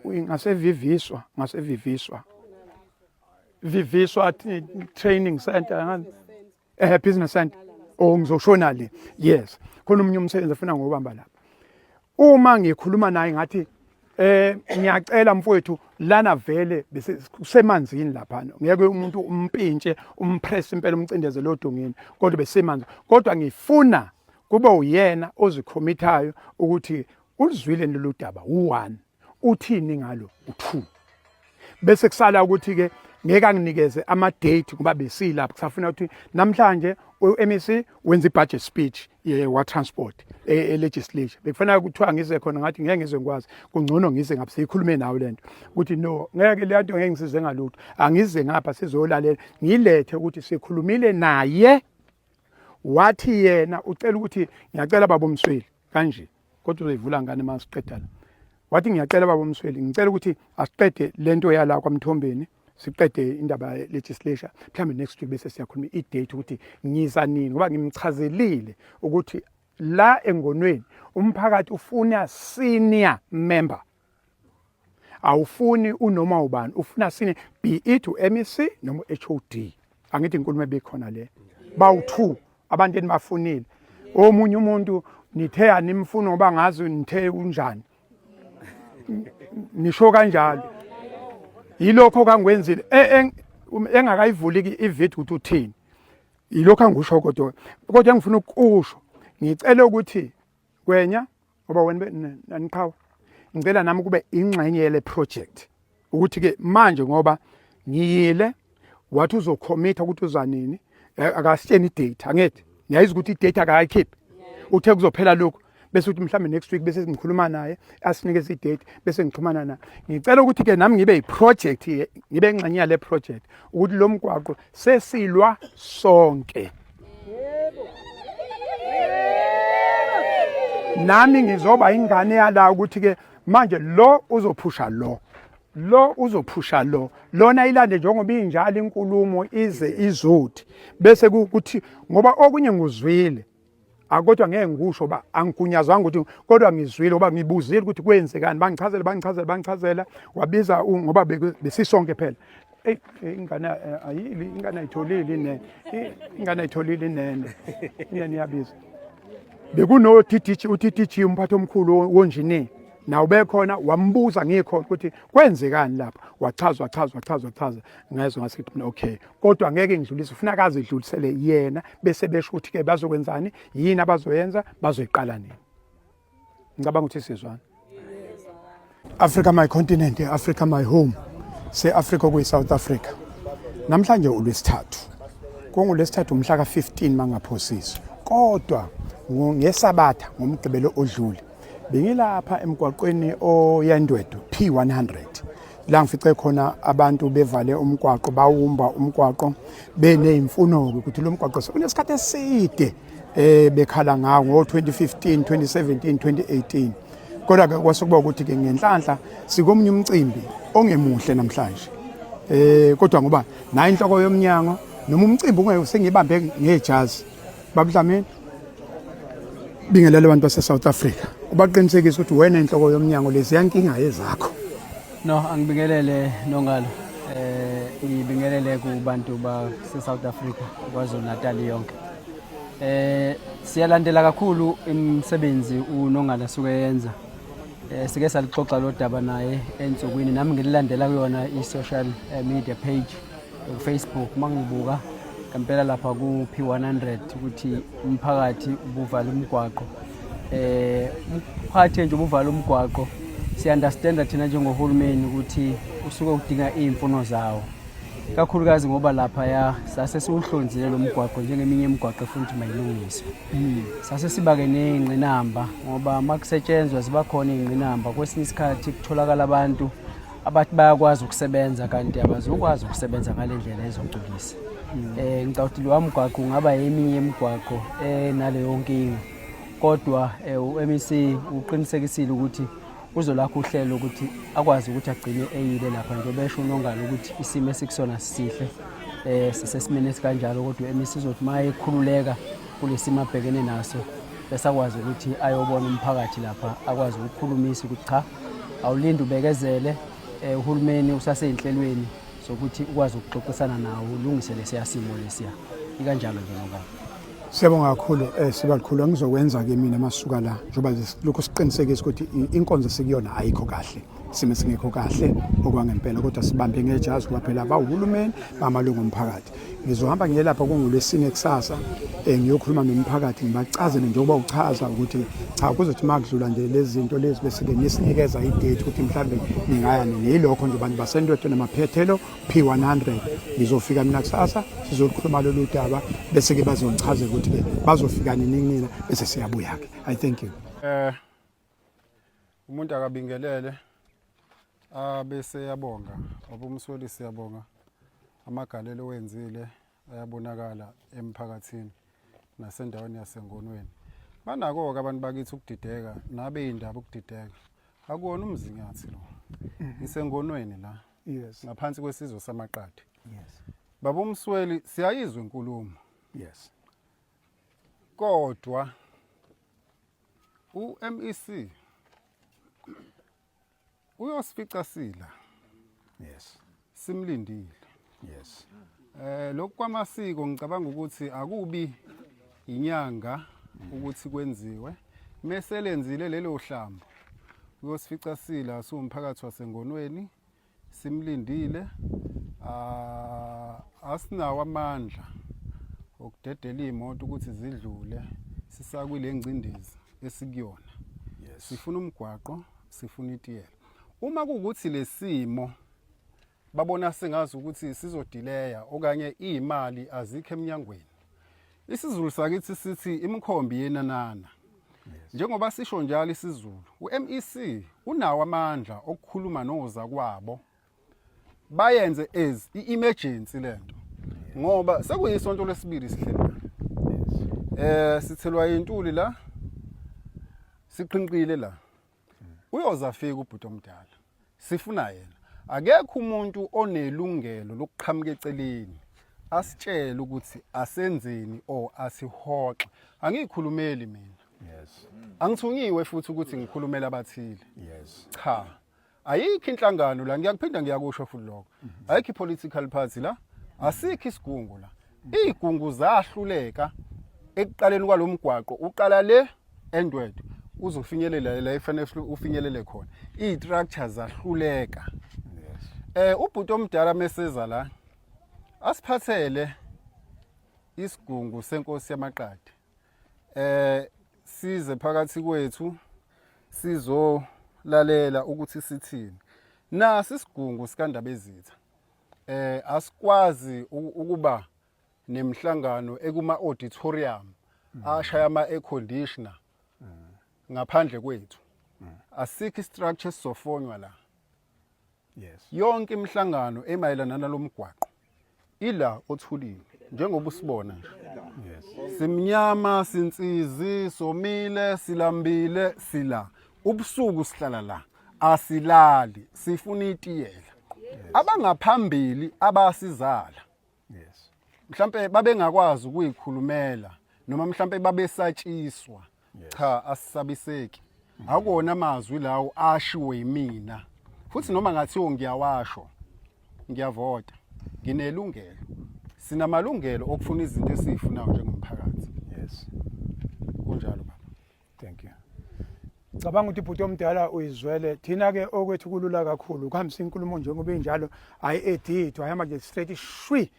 ngaseviviswa ngaseviviswa viviswa training center ngazi business center oh ngizoshona le yes khona omunye umsebenzi afuna ngobamba lapha uma ngikhuluma naye ngathi ngiyacela mfowethu lana vele bese kusemanzini lapha ngeke umuntu umpintshe umpress impela umcindezelo odongeni kodwa besemanzi kodwa ngifuna kube uyena ozikhomithayo ukuthi ulizwile lolu daba u1 uthini ngalo u2 bese kusala ukuthi ke ngeke anginikeze ama date ngoba besilapha kusafuna ukuthi namhlanje uMEC wenza ibudget speech ye wa transport e legislature bekufanele kuthiwa ngize khona ngathi ngeke ngize ngikwazi kungcono ngize ngapha siyikhulume nawe lento ukuthi no ngeke le nto ngeke ngisize ngalutho angize ngapha sizolalela ngilethe ukuthi sikhulumile naye wathi yena ucela ukuthi ngiyacela baba uMsweli kanje kodwa uzoyivula ngane masiqeda la wathi ngiyacela baba uMsweli ngicela ukuthi asiqede lento yala kwaMthombeni siqede indaba ye legislature mhlawumbe next week bese siyakhuluma i-date ukuthi ngiza nini ngoba ngimchazelile ukuthi la engonweni umphakathi ufuna senior member awufuni unoma ubani ufuna senior be it uMEC noma uHOD angithi inkulumo ebikhona le bawu2 abantu enibafunile omunye umuntu nithe animfuni ngoba ngazi nithe unjani nisho kanjalo yilokho kangikwenzile engakayivuli ivideo ukuthi uthini yilokho angikusho kodwa kodwa engifuna ukusho ngicela ukuthi kwenya ngoba wena naniqhawe ngicela nami kube ingxenye yele project ukuthi ke manje ngoba ngiyile wathi uzokhomitha ukuthi uza nini akasitsheni idate angithi ngiyayizwa ukuthi idate akayikhiphi uthe kuzophela lokhu bese uthi mhlawumbe next week bese ngikhuluma naye asinikeze idate bese ngixhumana naye ngicela ukuthi ke nami ngibe yiproject ngibe ingxenye yale project ukuthi lo mgwaqo sesilwa sonke nami ngizoba ingane yala ukuthi ke manje lo uzophusha lo lo uzophusha lo lona ilande njengoba injalo inkulumo ize izothi bese kuthi ngoba okunye nguzwile akodwa ngeke ngikusho ba angigunyazwanga ukuthi kodwa ngizwile ngoba ngibuzile ukuthi kwenzekani bangichazela bangichazela bangichazela wabiza ngoba besisonke phela Ey ingane ayili ingane ayitholile inene ingane ayitholile inene iyani iyabiza bekuno TTG uTTG umphathi omkhulu wonjini nawe bekhona wambuza ngikhona ukuthi kwenzekani lapha wachaza wachaza wachaza wachaza ngezwe ngasithi mina okay kodwa ngeke ngidlulise ufuna kaze idlulisele yena bese besho ukuthi ke bazokwenzani yini abazoyenza bazoyiqala nini ngicabanga ukuthi sizwana Africa my continent Africa my home se Africa kuyi South Africa namhlanje ulwesithathu kungulwesithathu umhla ka15 mangaphosisi kodwa ngesabatha ngomgqibelo odlule bengilapha emgwaqweni oyandwedo P100 la ngifice khona abantu bevale umgwaqo bawumba umgwaqo beneyimfuno ukuthi lo mgwaqo sekunesikhathi eside bekhala ngawo ngo-2015 2017 2018 kodwa ke kwase kuba ukuthi ke ngenhlanhla sikomunye umcimbi ongemuhle namhlanje kodwa ngoba nayi inhloko yomnyango noma umcimbi ungeke sengibambe ngejazi babudlamini bingelele abantu base South Africa ubaqinisekisa ukuthi wena inhloko yomnyango lezi yankinga ezakho No angibingelele Nongalo ngibingelele kubantu base South Africa KwaZulu Natal yonke. Eh siyalandela kakhulu imisebenzi uNongala suke yenza. Eh sike salixoxa lo daba naye ensukwini nami ngililandela kuyona i-social eh, media page ku Facebook mangibuka ngempela lapha ku P100 ukuthi umphakathi ubuvala umgwaqo. Eh umphakathi nje ubuvala umgwaqo siya-understanda thina njengohulumeni ukuthi usuke udinga iy'mfuno zawo. kakhulukazi ngoba laphaya sase siwuhlonzile lo mgwaqo njengeminye imigwaqo efuna ukuthi mayilungiswe hmm. sase sibake ney'ngqinamba ngoba uma kusetshenzwa ziba khona iy'ngqinamba kwesinye isikhathi kutholakala abantu abathi bayakwazi ukusebenza kanti abazokwazi ukusebenza ngale ndlela ezogculisa um ngicabanga ukuthi lowa mgwaqo ungaba eminye yemigwaqo enaleyo nkinga kodwa eh, u-MEC uqinisekisile ukuthi Uzolakha uhlelo ukuthi akwazi ukuthi agcine eyile lapha njengoba esho uNongalo ukuthi isimo esikusona sisihle eh sisesimeni esikanjalo kodwa uMEC uzothi uma ekhululeka kulesimo abhekene naso bese akwazi ukuthi ayobona umphakathi lapha akwazi ukukhulumisa ukuthi cha awulinde ubekezele eh, uhulumeni usaseyinhlelweni zokuthi ukwazi ukuxoxisana nawo ulungise lesiya simo lesiya ikanjalo nje Nongalo. Siyabonga kakhulu eh sibalikhulu angizokwenza ke mina masuka la njengoba lokho siqinisekisa ukuthi inkonzo sikuyona ayikho kahle sime singekho kahle okwangempela kodwa sibambe ngejazi ngoba phela bawuhulumeni bamalungu omphakathi ngizohamba ngiye lapha kungolwesine kusasa eh ngiyokhuluma nomphakathi ngibachazele njengoba uchaza ukuthi cha kuzothi makudlula nje lezi zinto lezi bese ke nisinikeza idate ukuthi mhlambe ningaya nini yilokho nje abantu basentwethu namaphethelo P100 ngizofika mina kusasa sizokhuluma lolu daba bese ke bazongichazela ukuthi ke bazofika nini kumina bese siyabuya ke i thank you eh umuntu akabingelele abese yabonga obumsweli siyabonga amagalelo wenzile ayabonakala emphakathini nasendaweni yasengonweni banako-ke abantu bakithi ukudideka nabeyindaba ukudideka akuwona umzinyathi lo ngisengonweni la Yes. Ngaphansi kwesizwe samaqadi. Yes. Baba uMsweli siyayizwa inkulumo. Yes. Kodwa uMEC uyosifica sila. Yes. Simlindile. Yes. Eh lokhu kwamasiko ngicabanga ukuthi akubi inyanga ukuthi kwenziwe meselenzile lelo hlambo Uyosifica sila siwumphakathi waseNgonweni simlindile asinawo amandla okudedela iy'moto ukuthi zidlule sisakwile ngcindezi esikuyona sifuna umgwaqo sifuna itiyela uma kuwukuthi lesimo babona sengazi ukuthi sizodileya okanye iy'mali azikho emnyangweni isiZulu sakithi sithi imikhombi yenanana njengoba sisho njalo isiZulu uMEC unawo amandla okukhuluma nozakwabo bayenze as i-emergency lento ngoba sekuyisonto lesibili sihleli la eh sithelwa intuli la siqinqile la uyoze afike ubhuti omdala sifuna yena akekho umuntu onelungelo lokuqhamuka eceleni asitshele ukuthi asenzeni or asihoxe angikhulumeli mina yes angithungiwe futhi ukuthi ngikhulumela abathile yes cha ayikho inhlangano la ngiyakuphinda ngiyakusho futhi lokho ayikho i-political party la asikho isigungu la izigungu zahluleka ekuqaleni kwalomgwaqo uqala le endwedwe uzofinyelela la efanele ufinyelele khona izistructure zahluleka eh ubhuti omdala meseza la asiphathele isigungu senkosi yamaqadi eh size phakathi kwethu sizolalela ukuthi sithini nasi isigungu sikandabezitha eh asikwazi ukuba nemhlangano ekuma auditorium ashaya ama air conditioner ngaphandle kwethu asikho structure esizofonywa la yes yonke imihlangano emayelana nalomgwaqo ila othulini njengoba usibona nje yes simnyama sinsizi somile silambile sila ubusuku sihlala la asilali sifuna itiyela abangaphambili abasizala yes mhlambe babengakwazi ukuyikhulumela noma mhlambe babesatshiswa cha asisabiseki akuwona amazwi lawo ashiwo yimina futhi noma ngathiwo ngiyawasho ngiyavota nginelungelo sinamalungelo okufuna izinto esizifunayo njengomphakathi Yes. Kunjalo baba. Thank you. Cabanga ukuthi ibhuti omdala uyizwele thina ke okwethu kulula kakhulu kuhambisa inkulumo njengoba injalo ayi edit ayihamba nje straight shwi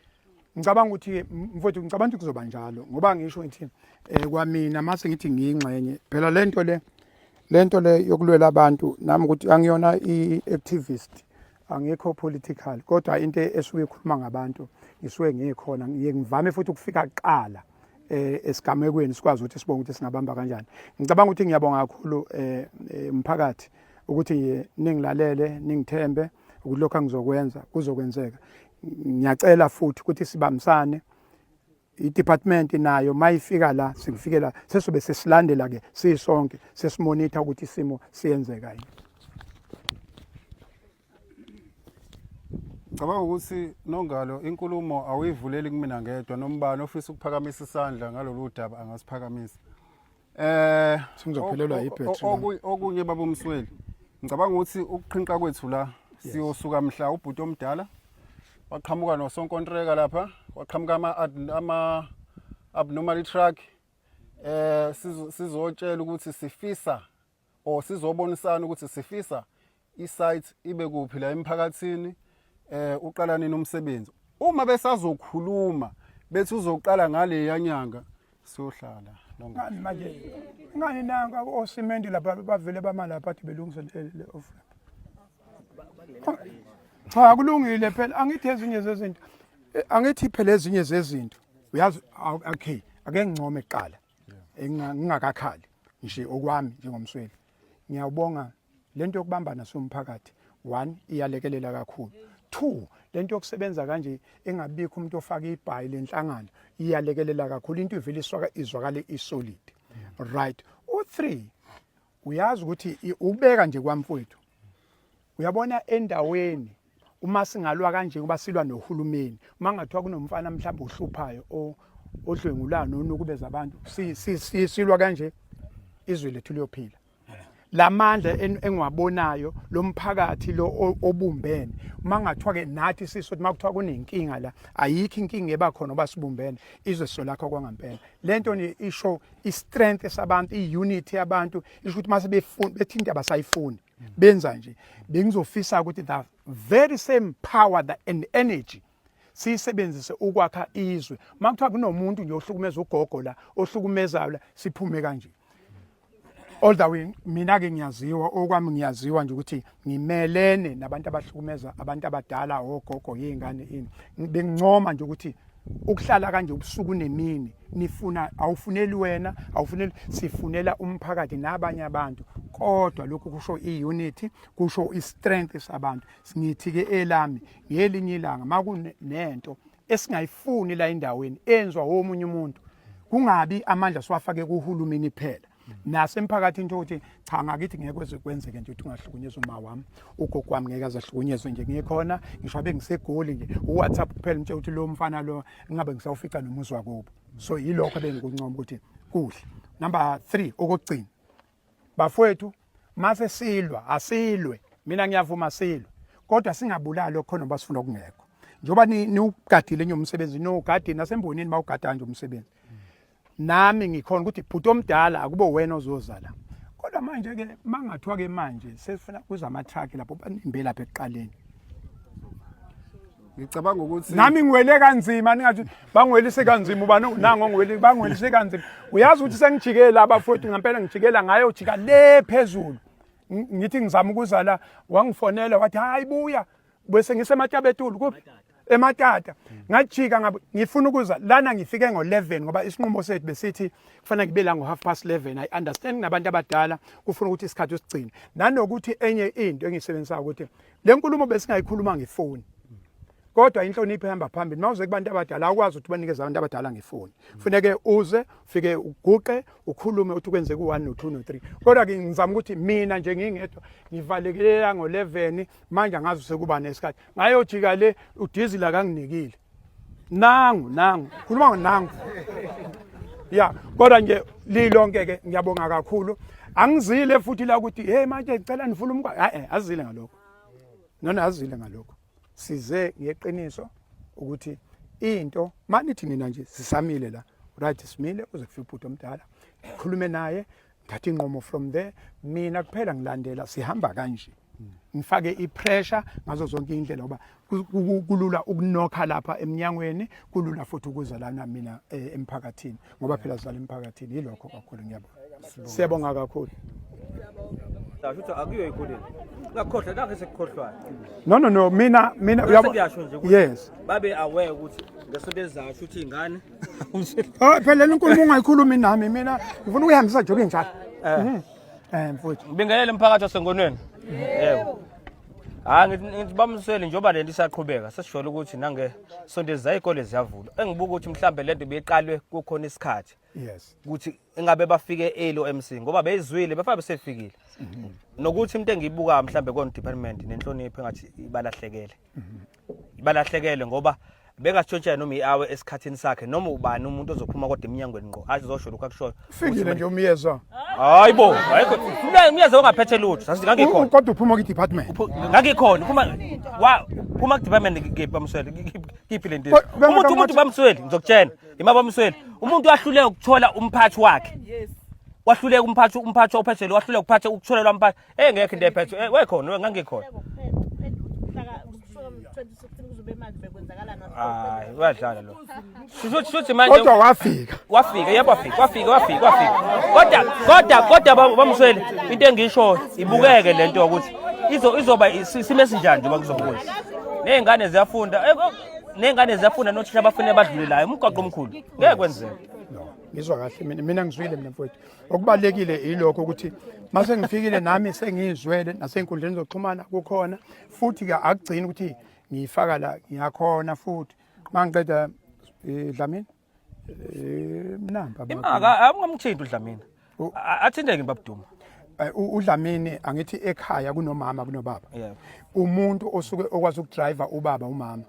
ngicabanga ukuthi mfowethu ngicabanga ukuthi kuzoba njalo ngoba ngisho ngithi eh kwamina mase ngithi ngiyingxenye phela lento le lento le yokulwela abantu nami ukuthi angiyona i-activist angikho political kodwa into esuke ikhuluma ngabantu ngisuke ngikhona ngiye ngivame futhi ukufika kuqala eh esigamekweni sikwazi ukuthi sibonge ukuthi singabamba kanjani ngicabanga ukuthi ngiyabonga kakhulu eh, eh umphakathi ukuthi ningilalele ningithembe ukuthi lokho angizokwenza kuzokwenzeka ngiyacela futhi ukuthi sibambisane i-department nayo mayifika la singifikela sesobe sesilandela ke sisonke sesimonitha ukuthi isimo siyenzeka yini Ngicabanga ukuthi Nongalo inkulumo awuyivuleli kumina ngedwa nombani ofisa ukuphakamisa isandla ngalolu daba angasiphakamisa. Eh Sengizophelelwa yibhetri. Okunye baba uMsweli. Ngicabanga ukuthi ukuqhinqa kwethu la siyosuka mhla ubhuti omdala waqhamuka nosonkontreka lapha waqhamuka ama ama abnormal truck eh sizotshela ukuthi sifisa or sizobonisana ukuthi sifisa i-site ibe kuphi la emphakathini eh uqala nini umsebenzi uma besazokhuluma bethi uzoqala ngale yanyanga siyohlala ngani manje ngani nanka osimende lapha bavele bama lapha athi belungise le off cha kulungile phela angithi ezinye zezinto eh, angithi phela ezinye zezinto uyazi okay ake ngincome kuqala ngingakakhali nje okwami njengomsweli ngiyawubonga lento yokubambana somphakathi one iyalekelela kakhulu two lento yokusebenza kanje engabikho umuntu ofaka ibhayi lenhlangano iyalekelela kakhulu into ivele iswaka izwakale isolid right u3 uyazi ukuthi ubeka nje kwamfowethu uyabona endaweni uma singalwa kanje kuba silwa nohulumeni uma ngathiwa kunomfana mhlawumbe ohluphayo odlwengulayo nonukubeza abantu silwa kanje izwe lethu liyophila lamandla engiwabonayo lomphakathi lo obumbene uma ngathiwa ke nathi sisothi uma kuthiwa kunenkinga la ayikho inkinga eba khona oba sibumbene izwe solakho kwangampela lento nje isho i-strength sabantu i-unity yabantu isho ukuthi mase befuna bethi into abasayifuni benza nje bengizofisa ukuthi the very same power the and energy siyisebenzise ukwakha izwe uma kuthiwa kunomuntu nje ohlukumeza ugogo la ohlukumezayo la siphume kanje all the way mina ke ngiyaziwa okwami ngiyaziwa nje ukuthi ngimelene nabantu abahlukumeza abantu abadala ogogo yezingane ini bengincoma nje ukuthi ukuhlala kanje ubusuku nemini nifuna awufuneli wena awufuneli sifunela umphakathi nabanye abantu kodwa lokhu kusho i-unity kusho i-strength sabantu singithi ke elami ngelinye ilanga makunento esingayifuni la endaweni enzwa womunye umuntu kungabi amandla siwafake kuhulumeni kuphela nasemphakathini into ukuthi cha ngakithi ngeke kweze kwenzeke nje ukuthi ungahlukunyezwa uma wami ugogo wami ngeke azahlukunyezwe nje ngikhona ngisho abe ngisegoli nje uWhatsApp kuphela umtshela ukuthi lo mfana lo ngingabe ngisawufica nomuzi wakubo so yilokho ebengikuncoma ukuthi kuhle number 3 okugcina bafowethu mase silwa asilwe mina ngiyavuma silwe kodwa singabulali okhona ngoba sifuna okungekho njengoba niwugadile nje umsebenzi niwugadile nasembonini bawugada nje umsebenzi nami ngikhona ukuthi bhuti omdala akube wena ozozala kodwa manje ke mangathiwa ke manje sesifuna kuza ama-truck lapho banimbe lapha ekuqaleni ngicabanga ukuthi nami ngiwele kanzima ningathi bangiwelise kanzima ubani nango ngiwele bangiwelise kanzima uyazi ukuthi sengijike la bafowethu ngempela ngijikela ngayo jika le phezulu ngithi ngizama ukuza la wangifonela wathi hayi buya bese ngisematabetulu kuphi ematata ngajika ngabe ngifuna ukuza lana ngifike ngo-11 ngoba isinqumo sethu besithi kufanele ngibe la ngo-half past 11 i understand nabantu abadala kufuna ukuthi isikhathi usigcine nanokuthi enye into engiyisebenzisayo ukuthi le nkulumo besingayikhuluma ngefoni kodwa inhlonipho ihamba phambili mawuze kubantu abadala awukwazi ukuthi banikeze abantu abadala ngefoni funeke uze ufike uguqe ukhulume uthi kwenzeka u-1 no-2 no-3 kodwa ke ngizama ukuthi mina nje ngingedwa ngivalekelela ngo-11 manje angazi sekuba nesikhathi ngayojika le udizili akanginikile nangu nangu khuluma ngonangu ya kodwa nje lilonke ke ngiyabonga kakhulu angizile futhi la ukuthi hey manje ngicela nivule umgwaqo hayi azile ngalokho nona azile ngalokho size ngeqiniso ukuthi into manithi nina nje sisamile la Right, simile kuze kufike ubhuti omdala, ngikhulume naye, ngithatha inqomo from there. Mina kuphela ngilandela sihamba kanje, ngifake ipressure ngazo zonke indlela, ngoba kulula ukunokha lapha eminyangweni, kulula futhi ukuza lana mina emphakathini, ngoba phela sizala emphakathini. Yilokho kakhulu. Ngiyabonga, siyabonga kakhulu. Shuthi akuyo ezikoleni. Ungakhohlwa nakho esekukhohlwayo. No, no, no, mina Sengiyasho nje ukuthi babe aware ukuthi ngesonto elizayo shuthi ingane. Oh, phela le nkulumo ungayikhulumi nami, mina ngifuna ukuyihambisa nje njalo. Mfowethu. Ngibingelele umphakathi waseNgonweni. Yebo. Hayi, ngithi bamswele njengoba lento isaqhubeka, sesijwayele ukuthi nange sonto elizayo izikole ziyavulwa. Engibuka ukuthi mhlambe lento ibiqalwe kukhona isikhathi. Ukuthi ingabe bafike early o-MC, ngoba beyizwile befake besefikile. Nokuthi into engiyibukayo mhlambe kona department nenhlonipho engathi ibalahlekele. Ibalahlekele ngoba bengasitshontshela noma i-awe esikhathini sakhe, noma ubani umuntu ozophuma kodwa eminyangweni ngqo azosho lokhu akushoyo. Fikile nje umyezwa. Hayi bo, ayikho. Mina umyezwa ongaphethe lutho, sasithi ngangikhona. Kodwa uphuma kwi-department. Ngangikhona, uphuma wa phuma ku-department kephi bamswele, kiphi le nto. Umuntu bamswele, ngizokutshela. Ima bamswele. Umuntu wahluleka ukuthola umphathi wakhe. Wahluleka umphathi ophethe lo, wahluleka ukuphatha ukutholelwa umphathi. Engekho into ephethe. Wekhona, ngangikhona. Hayi, uyadlala lo. Shuthi manje Kodwa wafika. Wafika, yebo, wafika, wafika, wafika, wafika. Kodwa bamswele, into engisho ibukeke lento ukuthi izoba isimo esinjani njengoba kuzobuya. Nezingane ziyafunda, nezingane ziyafunda, nothisha abafune badlulelayo umgwaqo omkhulu. Ngeke kwenzeke. No, ngizwa kahle mina ngizwile mina mfowethu. Okubalekile yilokho ukuthi mase ngifikile nami sengizwele nasey'nkundleni zokuxhumana kukhona futhi ke, akugcini ukuthi ngiyifaka la, ngiyakhona futhi mangiqeda Dlamini, mnamba. Imaka awungamthinti uDlamini. Athinteke babuduma. UDlamini, angithi ekhaya kunomama, kunobaba. Umuntu osuke okwazi ukudrive ubaba, umama.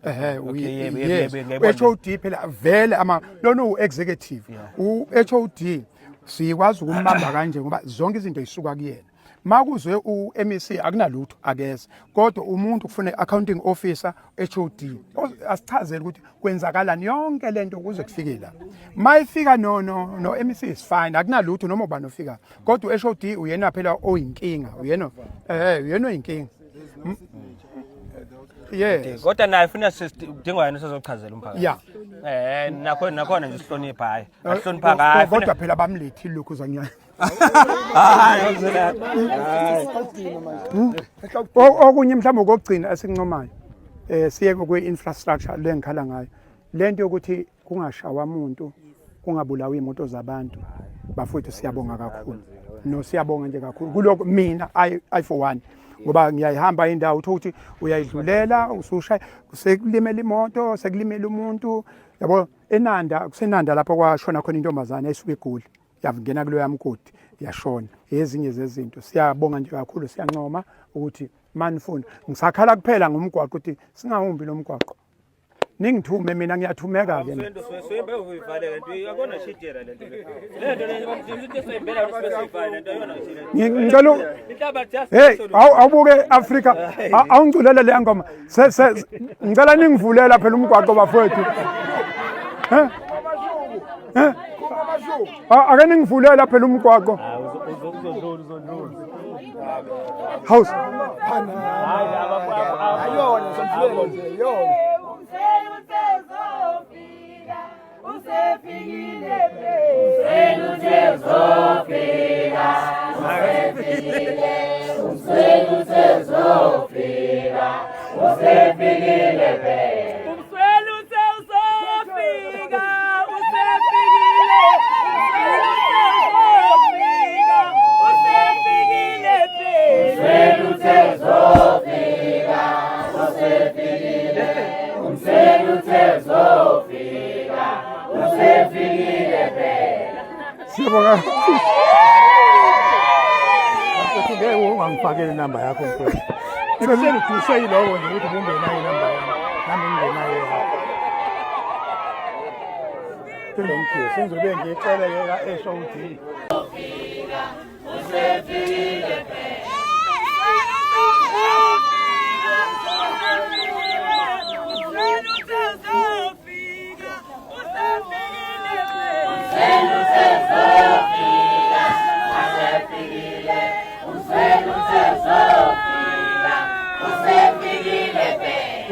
Ehe, yebo, ngiyayibona. HOD phela vele ama lona u-executive, u-HOD sikwazi ukumbamba kanje ngoba zonke izinto zisuka kuyena. Makuzwe u-MEC akunalutho, akeze, kodwa umuntu kufuna accounting officer, HOD, asichazele ukuthi kwenzakalani yonke lento ukuze kufike la. Mayifika no no no MEC is fine, akunalutho noma ubani ofika, kodwa u-HOD uyena phela oyinkinga, uyena oyinkinga. Yes. Kodwa naye funa kudingwa yena usezochazela umphakathi. Nakhona nje sihlonipha, hayi. Asihlonipha kahle. Kodwa phela bamlethile lokhu zanyana. Hayi, hayi. Okunye mhlawumbe okugcina esincomayo, siye kwe-infrastructure le ngikhala ngayo, lento yokuthi kungashawa umuntu, kungabulawa iy'moto zabantu. Bafowethu, siyabonga kakhulu. No, siyabonga nje kakhulu kuloko. Mina I for one, ngoba ngiyayihamba indawo, utho ukuthi uyayidlulela usushaya, sekulimela imoto, sekulimela umuntu, yabo. Enanda, kusenanda lapho kwashona khona intombazane ayisuka eGoli, yangena kuloya mgodi, yashona. Ezinye zezinto siyabonga nje kakhulu, siyancoma ukuthi manifuna. Ngisakhala kuphela ngomgwaqo, ukuthi singawumbi lo mgwaqo. Ningithume mina, ngiyathumeka ke. Lento soyimbe uyivale lento, akona shidela lento. Lento le soyimbela usibesivale lento ayona shidela. Ngicela, hey, awubuke Africa, awungiculele le ngoma. Se se ngicela ningivulela phela umgwaqo, bafowethu. Eh? Eh? Ake ningivulela phela umgwaqo. House. Ayona somfulelo nje yona. Usefikile, usezofika, usefikile, usezofika, usefikile phela. Umsweli uthe uzofika, usefikile, usezofika, usefikile phela. Umsweli uthe uzofika, usefikile, umsweli uthe uzofika, usefikile phela. Siyabonga. Mfowethu, ngeke ungangifakeli inamba yakho, mfowethu. Ekuseni uduswe yiloko nje ukuthi ubungenayo inamba yami, nami ngingenayo yakho. Thank you. Sengizobe ngiyicela-ke ka-HOD. Usefikile phela. Umsweli uthe uzofika, usefikile.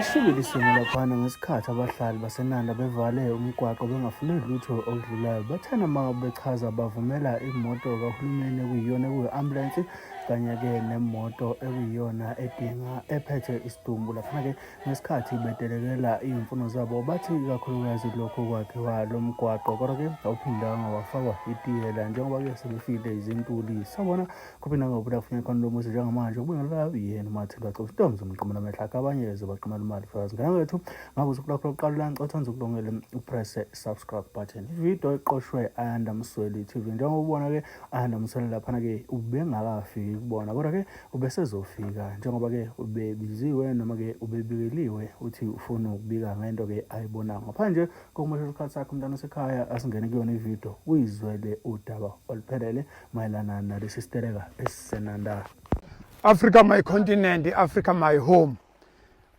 Isibili isimo laphana ngesikhathi abahlali baseNanda bevale umgwaqo bengafuni lutho okudlulayo. Bathena uma bechaza bavumela imoto kahulumeni ekuyiyona ekuyi-ambulensi kanye-ke nemoto ekuyiyona edinga ephethe isidumbu. Laphana-ke ngesikhathi betelekela iy'mfuno zabo bathi ikakhulukazi lokhu kwakhiwa lo mgwaqo kodwa-ke awuphindanga wafakwa itiyela njengoba-ke sebefile izintuli. Sawubona Kuphinda ngobuda kufuneka khona lo muzi njengamanje ukubingelela yena uMathilwa Cebo Ntombi umqamela amehlo akhe abanye zobaqamela imali fakazi ngane wethu ngabe usuku lwakho lokuqala la ngicela uthanda ukulungele upresse subscribe button ividiyo iqoshwe Ayanda Msweli TV njengoba ubona ke Ayanda Msweli laphana ke ubengakafiki kubona kodwa ke ubesezofika njengoba ke ubebiziwe noma ke ubebikeliwe uthi ufuna ukubika ngento ke ayibonayo ngaphandle kokumosha isikhathi sakhe umntana osekhaya asingene kuyona ividiyo uyizwele udaba oluphelele mayelana nalesi siteleka esisenanda. Africa my continent, Africa my home.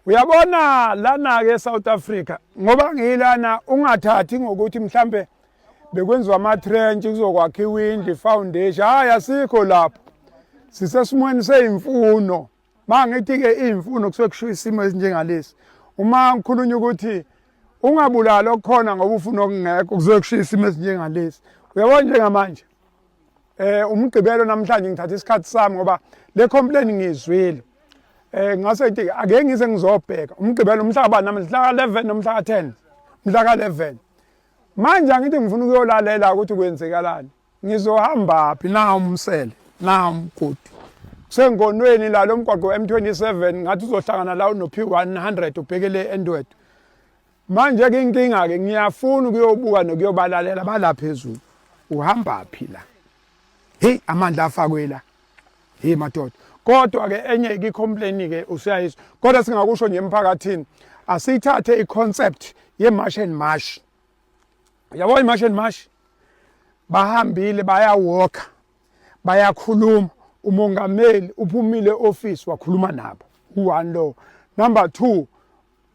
Uyabona lana ke South Africa ngoba ngilana ungathathi ngokuthi mhlambe bekwenziwa ama trench kuzokwakhiwa indlu foundation hayi asikho lapho sisesimweni seyimfuno Mangithi-ke iy'mfuno kusuke kushiwo isimo esinjengalesi. Uma ngikhulunywa ukuthi ungabulali okukhona ngoba ufuna okungekho kusuke kushiwo isimo esinjengalesi. Uyabona njengamanje eh umgqibelo namhlanje ngithatha isikhathi sami ngoba le complaint ngiyizwile. Eh ngase ngithi ake ngize ngizobheka umgqibelo umhla kabani namhla ka-11 nomhla ka-10 mhla ka-11 manje angithi ngifuna ukuyolalela ukuthi kwenzekalani Ngizohamba phi na umsele na umgodi kusengonweni la lo mgwaqo M27 ngathi uzohlangana la no P100 ubhekele eNdwedwe manje ke inkinga ke ngiyafuna ukuyobuka nokuyobalalela bala phezulu uhamba phi la hey amandla afakwe la hey madoda kodwa ke enye ke complain ke usuyayizwa kodwa singakusho nje emphakathini asiyithathe iconcept ye march and march yabo imarch and march bahambile bayawalka bayakhuluma umongameli uphumile office wakhuluma nabo u-one lo number 2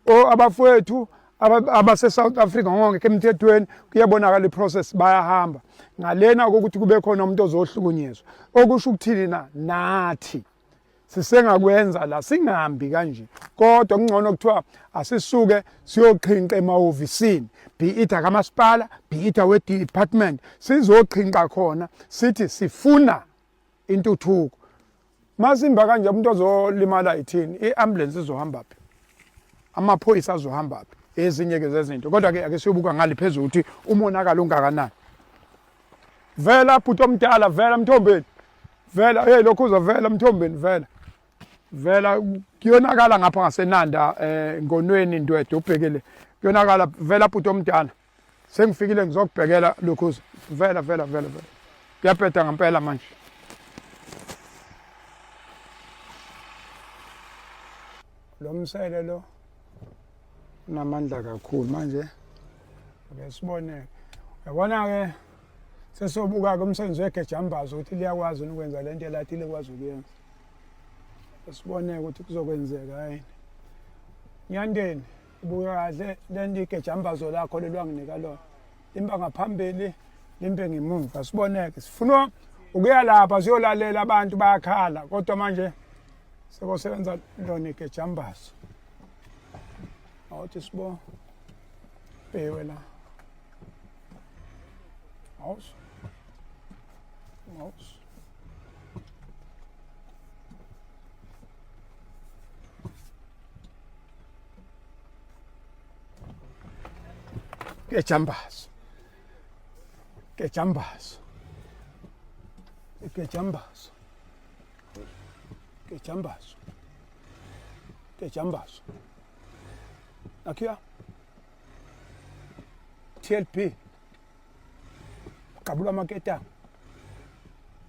o abafowethu abase South Africa ngongekho emthethweni kuyabonakala iprocess bayahamba ngalena ukuthi kube khona umuntu ozohlukunyezwa okusho ukuthini na nathi sisengakwenza la singahambi kanje kodwa kungcono kuthiwa asisuke siyoqhinqa emahhovisini be it akamasipala be it awe department sizoqhinqa khona sithi sifuna intuthuko masimba kanje umuntu ozolimala ithini i-ambulance izohamba phi amaphoyisa azohamba phi ezinye ke zezinto kodwa ke ake siyobuka ngale phezulu ukuthi umonakalo ungakanani Vela bhuti omdala vela mthombeni. Vela hey lokhu uzovela mthombeni vela. Vela kuyonakala ngapha ngasenanda eh ngonweni ndwedwe ubhekele. Kuyonakala vela bhuti omdala. Sengifikile ngizokubhekela lokhu vela vela vela vela. Kuyabheda ngempela manje. Lo msele lo unamandla kakhulu manje ake sibone uyabona-ke sesobuka-ke umsebenzi wegejambazo ukuthi liyakwazi yini ukwenza le nto elathi likwazi ukuyenza sibone ukuthi kuzokwenzeka yini nyandeni ubuka kahle le nto igejambazo lakho leli wanginika lona limba ngaphambili limbe ngemuva siboneke sifuna ukuya lapha siyolalela abantu bayakhala kodwa manje sekosebenza lona igejambazo awuthi sibo bhewe la awus awus Gejambazo Gejambazo Gejambazo Gejambazo Gejambazo Nakhiya TLP Qabula amaketanga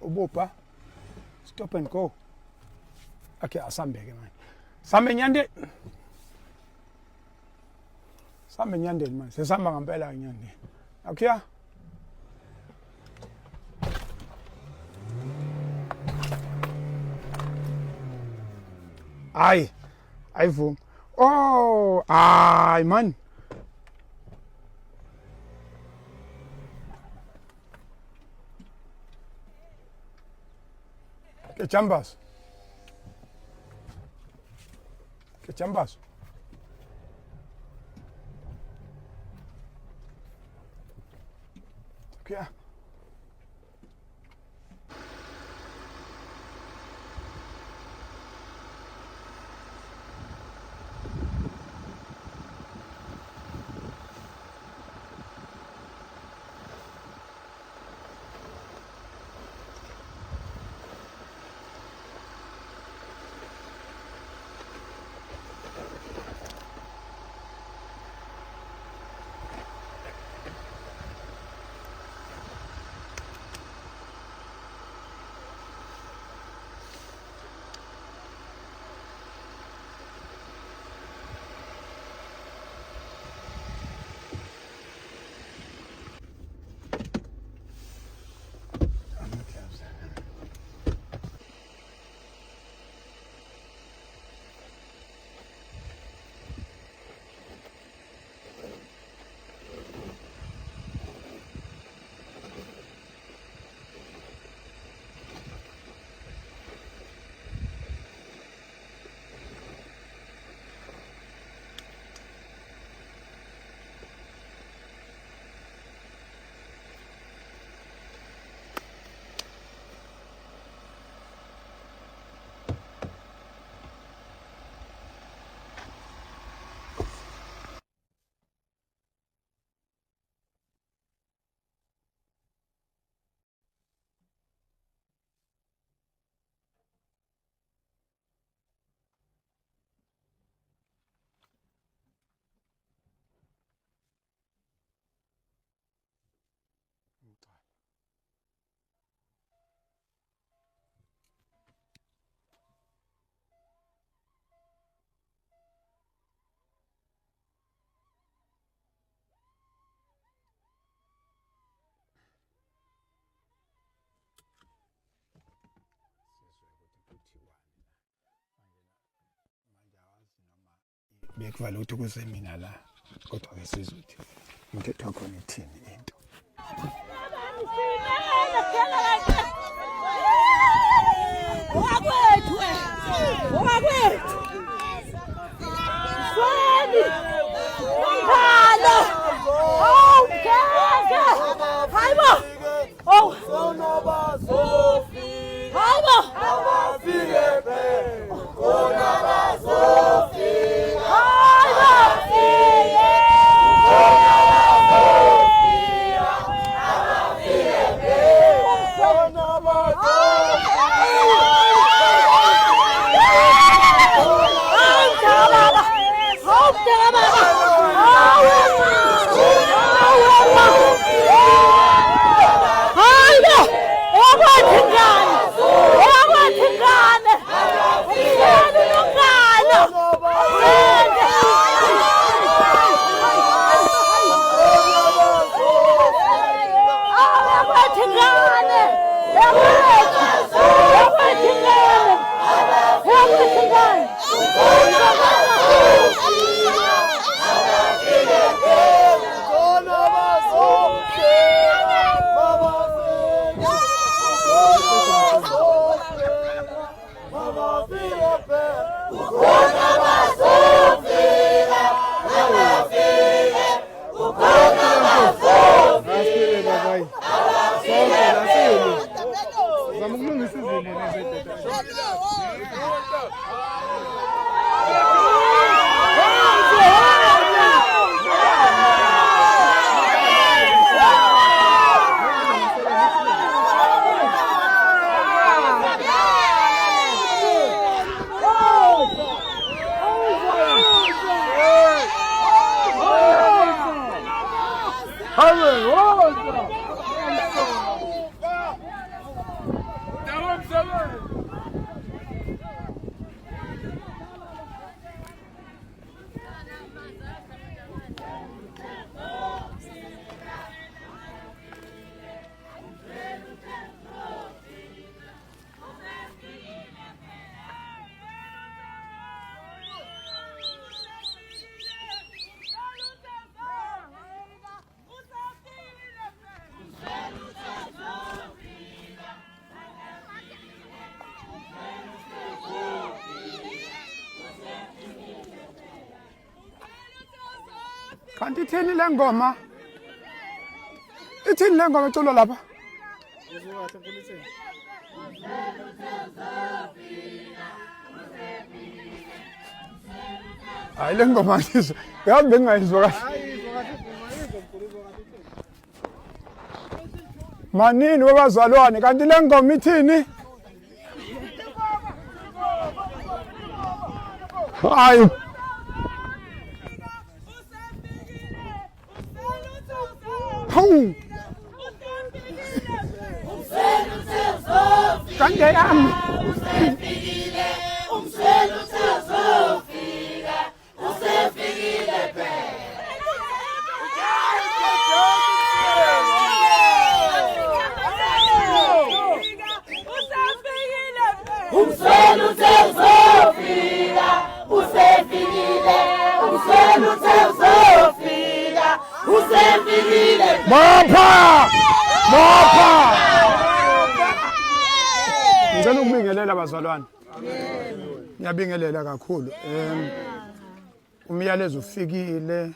Ububha Stop and go Okay asambeke manje Sambe nyande Sambe nyandeni manje sesihamba ngempela nyandeni Nakhiya Hayi ayivumi oh hayi man Ke jumpers. Ke jumpers. Lokhuya. Bekuvala ukuthi kuze mina la kodwa ke sizwe ukuthi umthetho wakhona ithini into. Owakwethu owakwethu Sweli Umkhalo Oh ngeke Hayibo Oh Hayibo Abafike phela khona bazofika Hayibo Zama ukulungisa izimo Kanti ithini le ngoma? Ithini le ngoma eculwa lapha? Hayi le ngoma ngizwa. Yazi bengingayizwa kahle. Manini wabazalwane kanti le ngoma ithini? Hayi. Hawu. Kanje yami. Usefikile umsweli usezofika usefikile phela. Umsweli uthe uzofika usefikile umsweli uthe uzofika usefikile Bopha! Bopha! Ngicela ukubingelela bazalwane. Ngiyabingelela kakhulu. Um umyalezo ufikile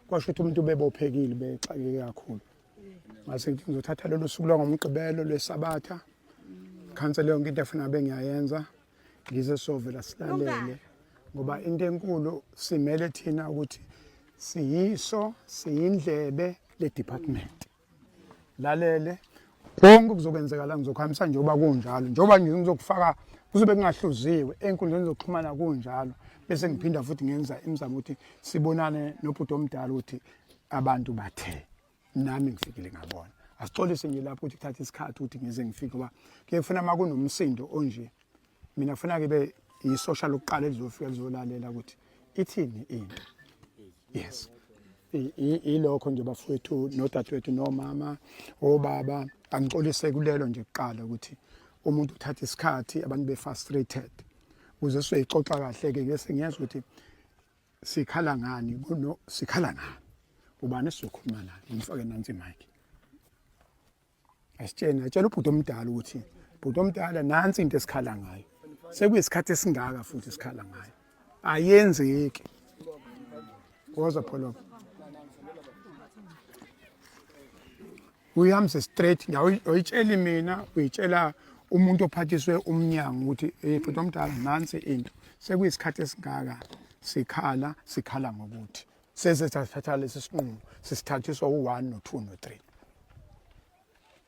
kwasho ukuthi umuntu ubebophekile bexakeke kakhulu. Ngase ngithi ngizothatha lolu suku lwangomgqibelo lwesabatha. Khansele yonke into efuna bengiyayenza. Ngize sovela silalele ngoba into enkulu simele thina ukuthi siyiso siyindlebe le department. Lalele konke kuzokwenzeka la ngizokuhambisa njengoba kunjalo njengoba nje ngizokufaka kuzobe kungahluziwe ey'nkundleni zokuxhumana kunjalo bese ngiphinda futhi ngenza imizamo ukuthi sibonane nobhuti omdala ukuthi abantu bathe nami ngifikile ngabona asixolise nje lapho ukuthi kuthatha isikhathi ukuthi ngize ngifike ngoba kuye kufuna uma kunomsindo onje mina kufuna ke be yisosha lokuqala elizofika lizolalela ukuthi ithini into yes ilokho nje bafowethu nodadewethu nomama obaba angixolise kulelo nje kuqala ukuthi umuntu uthatha isikhathi abantu be-frustrated ukuze sizoyixoxa kahle-ke bese ngiyezwa ukuthi sikhala ngani kuno sikhala ngani ubani esizokhuluma naye ngimfake nansi imic asitshene atshela ubhuti omdala ukuthi bhuti omdala nansi into esikhala ngayo sekuyisikhathi esingaka futhi sikhala ngayo ayenzeki woza pholoba uyihambise straight uyitsheli mina uyitshela umuntu ophathiswe umnyango ukuthi hey bhuti omdala nansi into sekuyisikhathi esingaka sikhala sikhala ngokuthi seze sathatha lesi sinqumo sisithathiswa u-1 no-2 no-3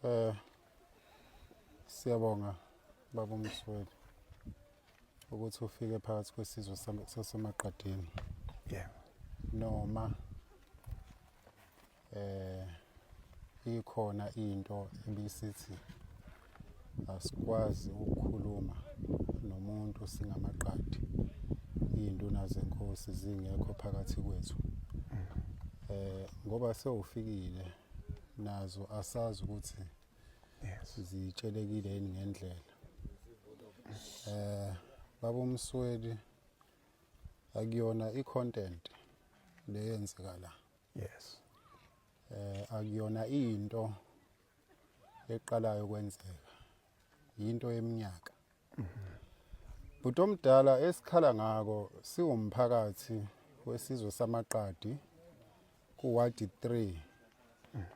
Eh siyabonga baba uMsweli ukuthi ufike phakathi kwesizwe sasemaqadini. Yeah. Noma eh ikhona into ebisithi asikwazi ukukhuluma nomuntu singamaqadi iy'nduna zenkosi zingekho phakathi kwethu eh ngoba sewufikile nazo asazi ukuthi zitshelekile yini ngendlela eh baba umsweli akuyona i-content le yenzeka la yes eh akuyona into eqalayo kwenzeka yinto yeminyaka bhuti omdala esikhala ngako siwumphakathi wesizwe samaqadi kuwadi 3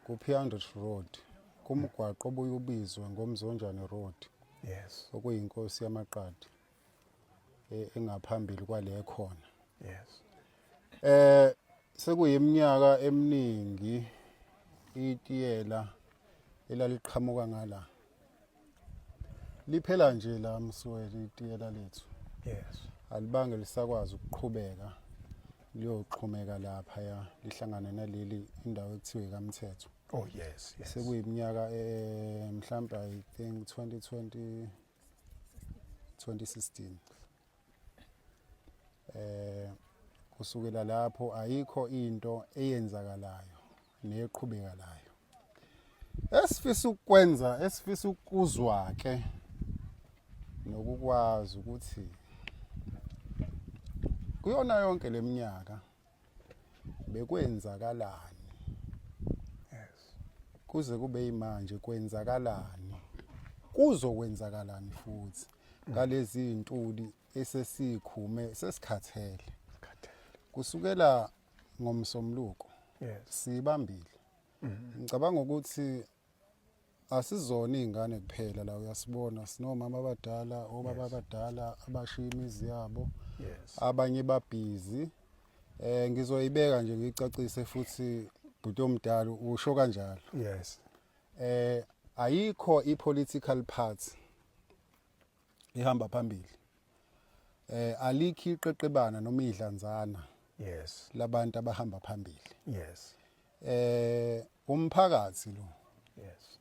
ku-P100 Road kumgwaqo obuye ubizwe ngoMzonjane Road yes okuyinkosi yamaqadi e, engaphambili kwale khona yes eh sekuyiminyaka eminingi itiyela elaliqhamuka ngala liphela nje la msweli itiyela lethu yes alibange lisakwazi ukuqhubeka liyoxhumeka lapha ya lihlangane naleli indawo ekuthiwe kamthetho oh yes yes sekuyiminyaka eh mhlambe i think 2020 2016 eh kusukela lapho ayikho into eyenzakalayo neqhubekalayo esifisa ukwenza esifisa ukuzwa ke nokukwazi ukuthi kuyona yonke leminyaka bekwenzakalani yes kuze kube imanje kwenzakalani kuzokwenzakalani futhi ngalezi ntuli esesikhume sesikhathele kusukela ngomsombuluko yes sibambile. Ngicabanga ukuthi asizona izingane kuphela la uyasibona sinomama abadala, obaba abadala abashiya imizi yabo. Abanye babhizi. Eh ngizoyibeka nje ngicacise futhi bhuti omdala usho kanjalo. Yes. Eh ayikho i-political party ihamba phambili. Eh alikho iqeqebana noma idlanzana. Yes. Labantu abahamba phambili. Yes. Eh umphakathi lo. Yes.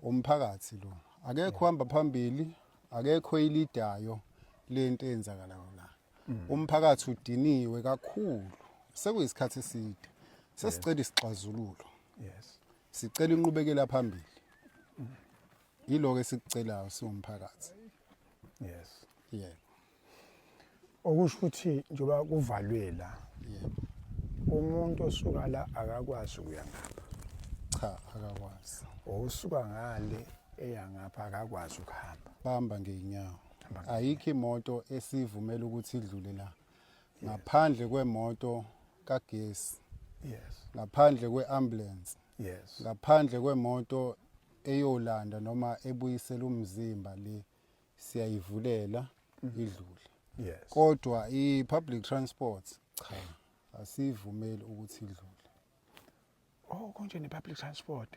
Umphakathi lo. Akekho uhamba phambili, akekho ilidayo lento eyenzakalayo la. Umphakathi udiniwe kakhulu. Sekuyisikhathi eside. Sesicela isixazululo. Yes. Sicela inqubekela phambili. Yiloko esikucelayo siwumphakathi. Yes. Yebo. Okusho ukuthi njengoba kuvalwe la. Yebo. Umuntu osuka la akakwazi ukuya ngapha. Cha, akakwazi. Osuka ngale eya ngapha akakwazi ukuhamba. Bamba ngeenyawo. Ayikho imoto esivumela ukuthi idlule la. Ngaphandle kwemoto kagesi. Yes. Ngaphandle kweambulance. Yes. Ngaphandle kwemoto eyolanda noma ebuyisela umzimba le siyayivulela idlule. Yes. Kodwa i-public transport cha asivumeli ukuthi idlule. Oh konje ne-public transport.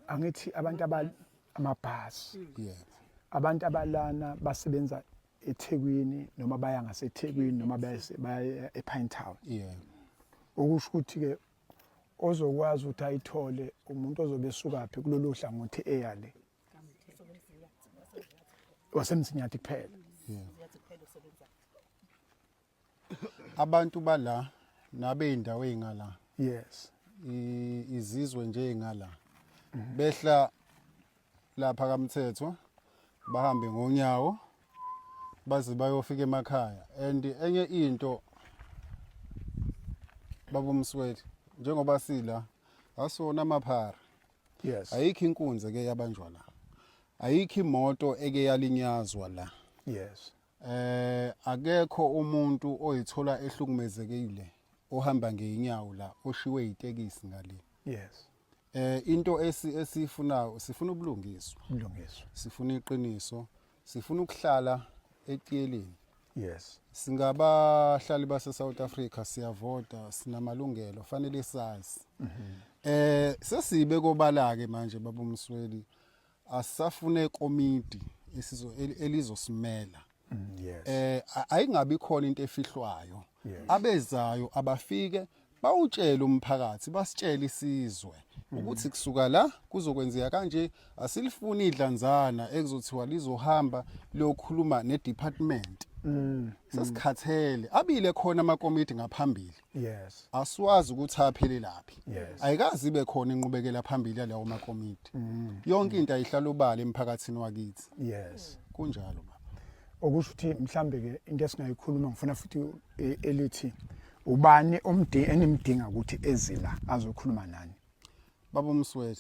Angithi abantu abal amabhasi. Yebo. Abantu abalana basebenza eThekwini noma baya ngaseThekwini noma baya ePine Town. Yebo. Okusho ukuthi ke ozokwazi ukuthi ayithole umuntu ozobe esuka phi kulolu hlangothi eya le. Wasemzinyathi kuphela. Yebo. Abantu bala nabeyindawo ezingala. Yes. Izizwe nje ezingala. Behla lapha kaMthetho bahambe ngonyawo baze bayofika emakhaya and enye into baba uMsweli njengoba sila asona amaphara. Yes. Ayikho inkunzi eke yabanjwa la. Ayikho imoto eke yalinyazwa la. Yes. Eh akekho umuntu oyithola ehlukumezekile ohamba ngeenyawo la oshiwe itekisi ngale. Yes. Eh into esifunayo sifuna ubulungiswa. Ubulungiswa. Sifuna iqiniso, sifuna ukuhlala etiyeleni. Yes. Singabahlali base South Africa siyavota, sinamalungelo, fanele sazi. Eh sesibe kobala ke manje baba uMsweli asafune komiti esizo elizosimela. Yes. Eh ayingabi khona into efihlwayo. Yes. Abezayo abafike bawutshele umphakathi basitshele isizwe ukuthi kusuka la kuzokwenzeka kanje asilifuni idlanzana ekuzothiwa lizohamba liyokhuluma nedepartment. Sesikhathele abile khona amakomiti ngaphambili. Yes. Asiwazi ukuthi aphelelaphi. Yes. Ayikazi ibe khona inqubekela phambili yalawo makomiti. Yonke into ayihlala obala emphakathini wakithi. Yes. Kunjalo baba. Okusho ukuthi mhlambe ke into esingayikhuluma ngifuna futhi elithi ubani omdinga enimdinga ukuthi ezila azokhuluma nani. Baba uMsweli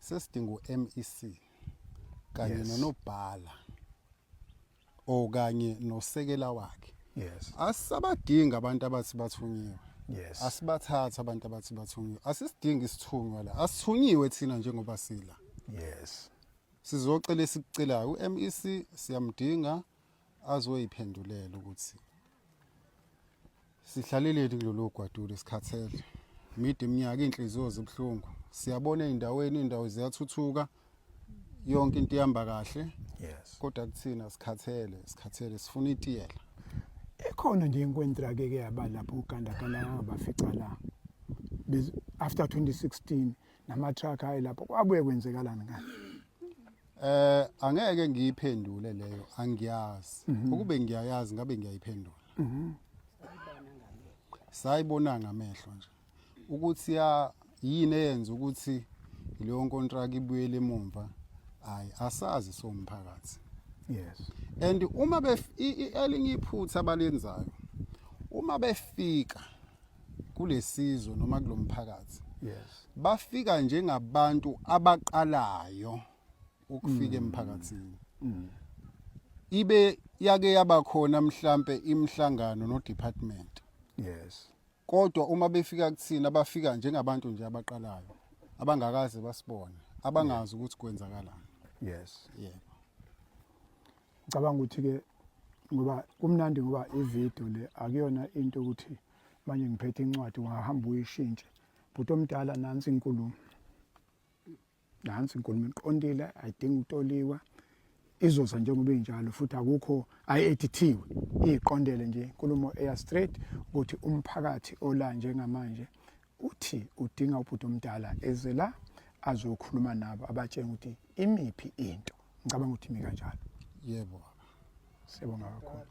sesidinga uMEC kanye Yes. nonobhala okanye nosekela wakhe. Yes. Asisabadinga abantu abathi bathunyiwe. Yes. Asibathatha abantu abathi bathunyiwe. Asisidingi isithunywa la. Asithunyiwe thina njengoba sila. Yes. Sizocela esikucelayo uMEC siyamdinga azoyiphendulela ukuthi sihlaleleni kulolu gwadule sikhathele. Mide iminyaka inhliziyo zibhlungu. Siyabona ezindaweni indawo ziyathuthuka. Yonke into ihamba kahle. Yes. Kodwa kuthina sikhathele, sikhathele sifuna itiyela. Ekhona nje inkontraki eke yaba lapho ugandaganda ngabafica la. After 2016 nama truck ayi lapho kwabuye kwenzekalani ngani? Eh angeke ngiyiphendule leyo angiyazi. Ukube ngiyayazi ngabe ngiyayiphendula. Sayibona ngamehlo nje ukuthi ya yini eyenza ukuthi leyo contract ibuyele emumva hayi asazi somphakathi. Yes. And uma elinye iphutha abalenzayo uma befika kulesizwe noma kulomphakathi. Yes. Bafika njengabantu abaqalayo ukufika emphakathini. Ibe yake yaba khona mhlambe imihlangano no department. Yes. Kodwa uma befika kuthina bafika njengabantu nje abaqalayo abangakaze basibone, abangazi ukuthi kwenzakalani. Yes. Yebo. Ngicabanga ukuthi ke ngoba kumnandi ngoba ivideo le akuyona into ukuthi manje ngiphethe incwadi ungahamba uyishintshe. Bhuti omdala nansi inkulumo. Nansi inkulumo iqondile ayidingi ukutoliwa. Izoza njengoba injalo futhi akukho ayi-edithiwe iyiqondele nje inkulumo eya straight ukuthi umphakathi ola njengamanje uthi udinga ubhuti omdala eze la azokhuluma nabo abatshenge ukuthi imiphi into. Ngicabanga ukuthi imi kanjalo. Yebo baba. Siyabonga kakhulu.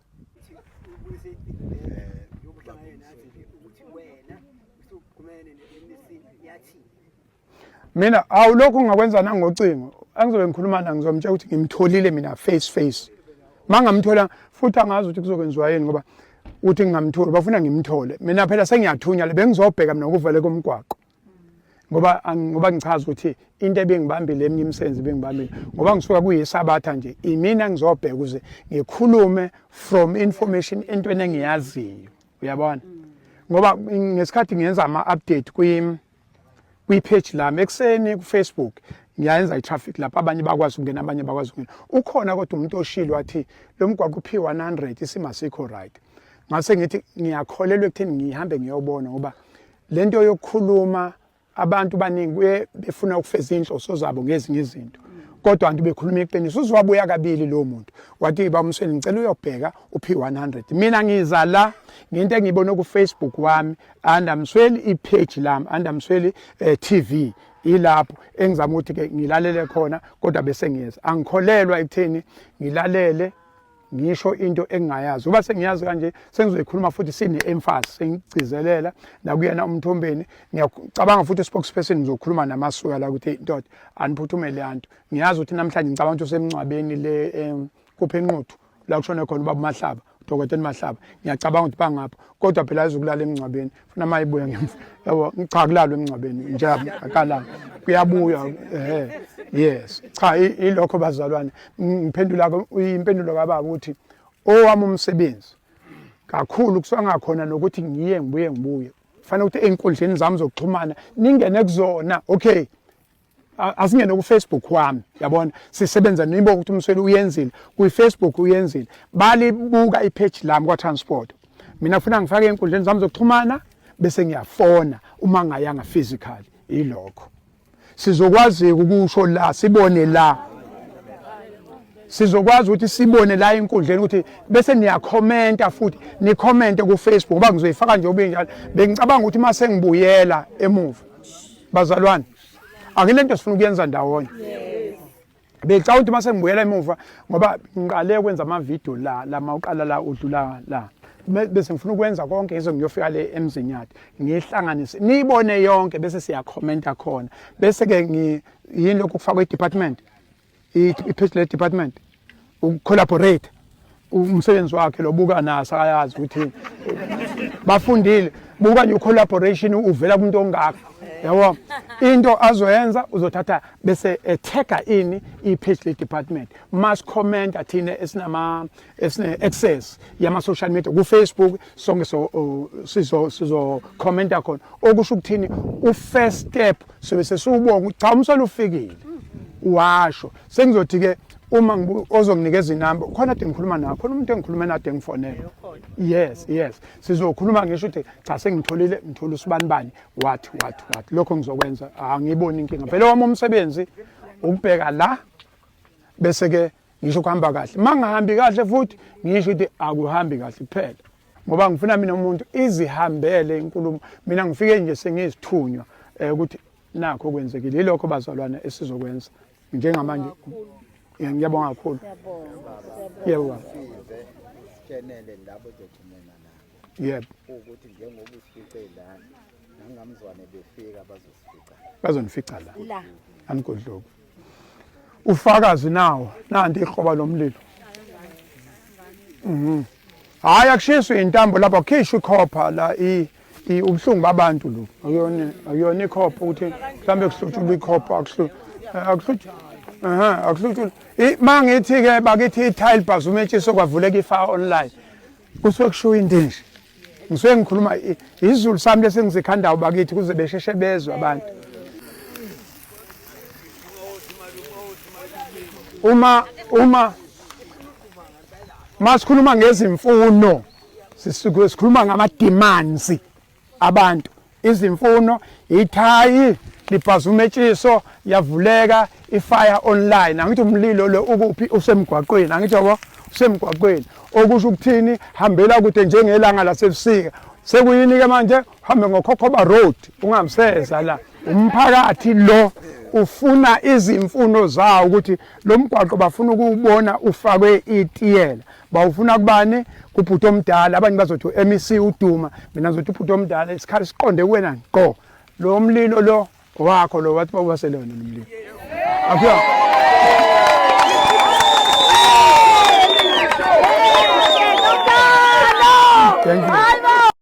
Mina awu lokhu ngingakwenza nangocingo angizobe ngikhuluma na ngizomtshela ukuthi ngimtholile mina face face mangamthola futhi angazi ukuthi kuzokwenziwa yini ngoba uthi ngingamtholi bafuna ngimthole mina phela sengiyathunya le bengizobheka mina ukuvele komgwaqo ngoba ngoba ngichaza ukuthi into ebengibambile eminye imisebenzi ebengibambile ngoba ngisuka kuyisabatha nje imina ngizobheka ukuze ngikhulume from information entweni engiyaziyo uyabona ngoba ngesikhathi ngenza ama-update kwi kwi-page lami ekuseni ku-Facebook ngiyayenza i-traffic lapho abanye bakwazi ukungena abanye bakwazi ukungena ukhona kodwa umuntu oshilo wathi lo mgwaqo u-P100 isimo asikho right ngase ngithi ngiyakholelwa ekutheni ngihambe ngiyobona ngoba lento yokukhuluma abantu baningi kuye befuna ukufeza inhloso zabo ngezinye izinto kodwa abantu bekhuluma iqiniso uziwabuya kabili lo muntu wathi bamsweni ngicela uyobheka uP100 mina ngiza la ngento engiyibona ku Facebook wami andamsweli ipage lami andamsweli eh, TV ilapho engizama ukuthi ke ngilalele khona kodwa bese ngiyeza angikholelwa ekutheni ngilalele ngisho into engingayazi uba sengiyazi kanje sengizoyikhuluma futhi sine-emphasis sengigcizelela nakuyena umthombeni ngiyacabanga futhi spokesperson ngizokhuluma namasuka la ukuthi ndoda aniphuthume le nto ngiyazi ukuthi namhlanje ngicabanga ukuthi usemngcwabeni le kuphi enquthu la kushone khona ubaba uMahlaba udokotela Mahlaba ngiyacabanga ukuthi bangapha kodwa phela ayizukulala emngcwabeni funa mayibuya ngemva yabo cha kulalwa emngcwabeni nje akalala kuyabuya ehe yes cha ilokho bazalwane ngiphendula impendulo kababa ukuthi owami umsebenzi kakhulu kusangakhona nokuthi ngiye ngibuye ngibuye fanele ukuthi ey'nkundleni zami zokuxhumana ningene kuzona okay asingene ku-Facebook wami yabona sisebenza nibo ukuthi umsweli uyenzile kwi-Facebook uyenzile balibuka ipage lami kwa-transport mina funa ngifake ey'nkundleni zami zokuxhumana bese ngiyafona uma ngayanga physically ilokho sizokwazi ukusho la sibone la sizokwazi ukuthi sibone la enkundleni ukuthi bese niyakhomenta futhi nikhomente ku-Facebook ngoba ngizoyifaka nje obinjalo bengicabanga ukuthi uma sengibuyela emuva bazalwane akilento sifuna ukuyenza ndawonye becabanga ukuthi uma sengibuyela emuva ngoba ngiqale ukwenza amavidiyo la la mawuqala la udlula la bese ngifuna ukwenza konke ngize ngiyofika le emzinyathi ngihlanganise niyibone yonke bese siyakhomenta khona bese ke yini lokhu kufakwa i-department i-page le department ukucollaborate umsebenzi wakhe lobuka naso akayazi ukuthi bafundile buka nje collaboration uvela kumuntu ongaka yabo into azoyenza uzothatha bese ethega ini i-page le department must comment athina esinama esine access yama social media ku Facebook sonke so sizo sizo commenta khona okusho ukuthini u first step sobe sesiwubonga ukuthi cha umsolo ufikile washo sengizothi ke uma ozonginikeza inamba khona ade ngikhuluma naye khona umuntu engikhuluma naye ade ngifonela yes yes sizokhuluma ngisho ukuthi cha sengitholile ngithola usibanibani what what what lokho ngizokwenza angiboni inkinga vele wami umsebenzi ukubheka la bese ke ngisho kuhamba kahle mangahambi kahle futhi ngisho ukuthi akuhambi kahle kuphela ngoba ngifuna mina umuntu izihambele inkulumo mina ngifike nje sengizithunywa eh, ukuthi nakho kwenzekile yilokho bazalwane esizokwenza njengamanje ngiyabonga kakhulu yebo baba sitshenele labo ozoxhumana nabo yebo ukuthi njengoba usifice la nangamzwane befika bazosifica bazonifica la la anigodloku ufakazi nawo nanti ikroba lomlilo mhm hayi akushiswe intambo lapha kukhishwe ikhopha la i ubuhlungu babantu lo akuyona akuyona ikhopha ukuthi mhlambe kuhlutshulwa ikhopha akuhlu akuhlutshulwa aha akuhlutshulwa mangithi ke bakithi i-tile bus umetshiso kwavuleka i-fire online kusuke kushiwo into nje. Ngisuke ngikhuluma isiZulu sami lesi ngizikhandayo bakithi kuze besheshe bezwe abantu. Uma uma masikhuluma ngezimfuno sisuke sikhuluma ngama demands abantu izimfuno ithayi libhazuma etshiso yavuleka ifire online angithi umlilo lo ukuphi usemgwaqweni angithi yabo usemgwaqweni okusho ukuthini hambela kude njengelanga lasebusika sekuyini ke manje uhambe ngokhokhoba road ungamseza la umphakathi lo ufuna izimfuno zawo ukuthi lo mgwaqo bafuna ukuwubona ufakwe itiyela bawufuna kubani kubhuti omdala abanye bazothi u-MEC uduma mina ngizothi ubhuti omdala isikhathi siqonde kuwena ngqo lo mlilo lo wakho lo wathi bawubasele wena lo mlilo akuya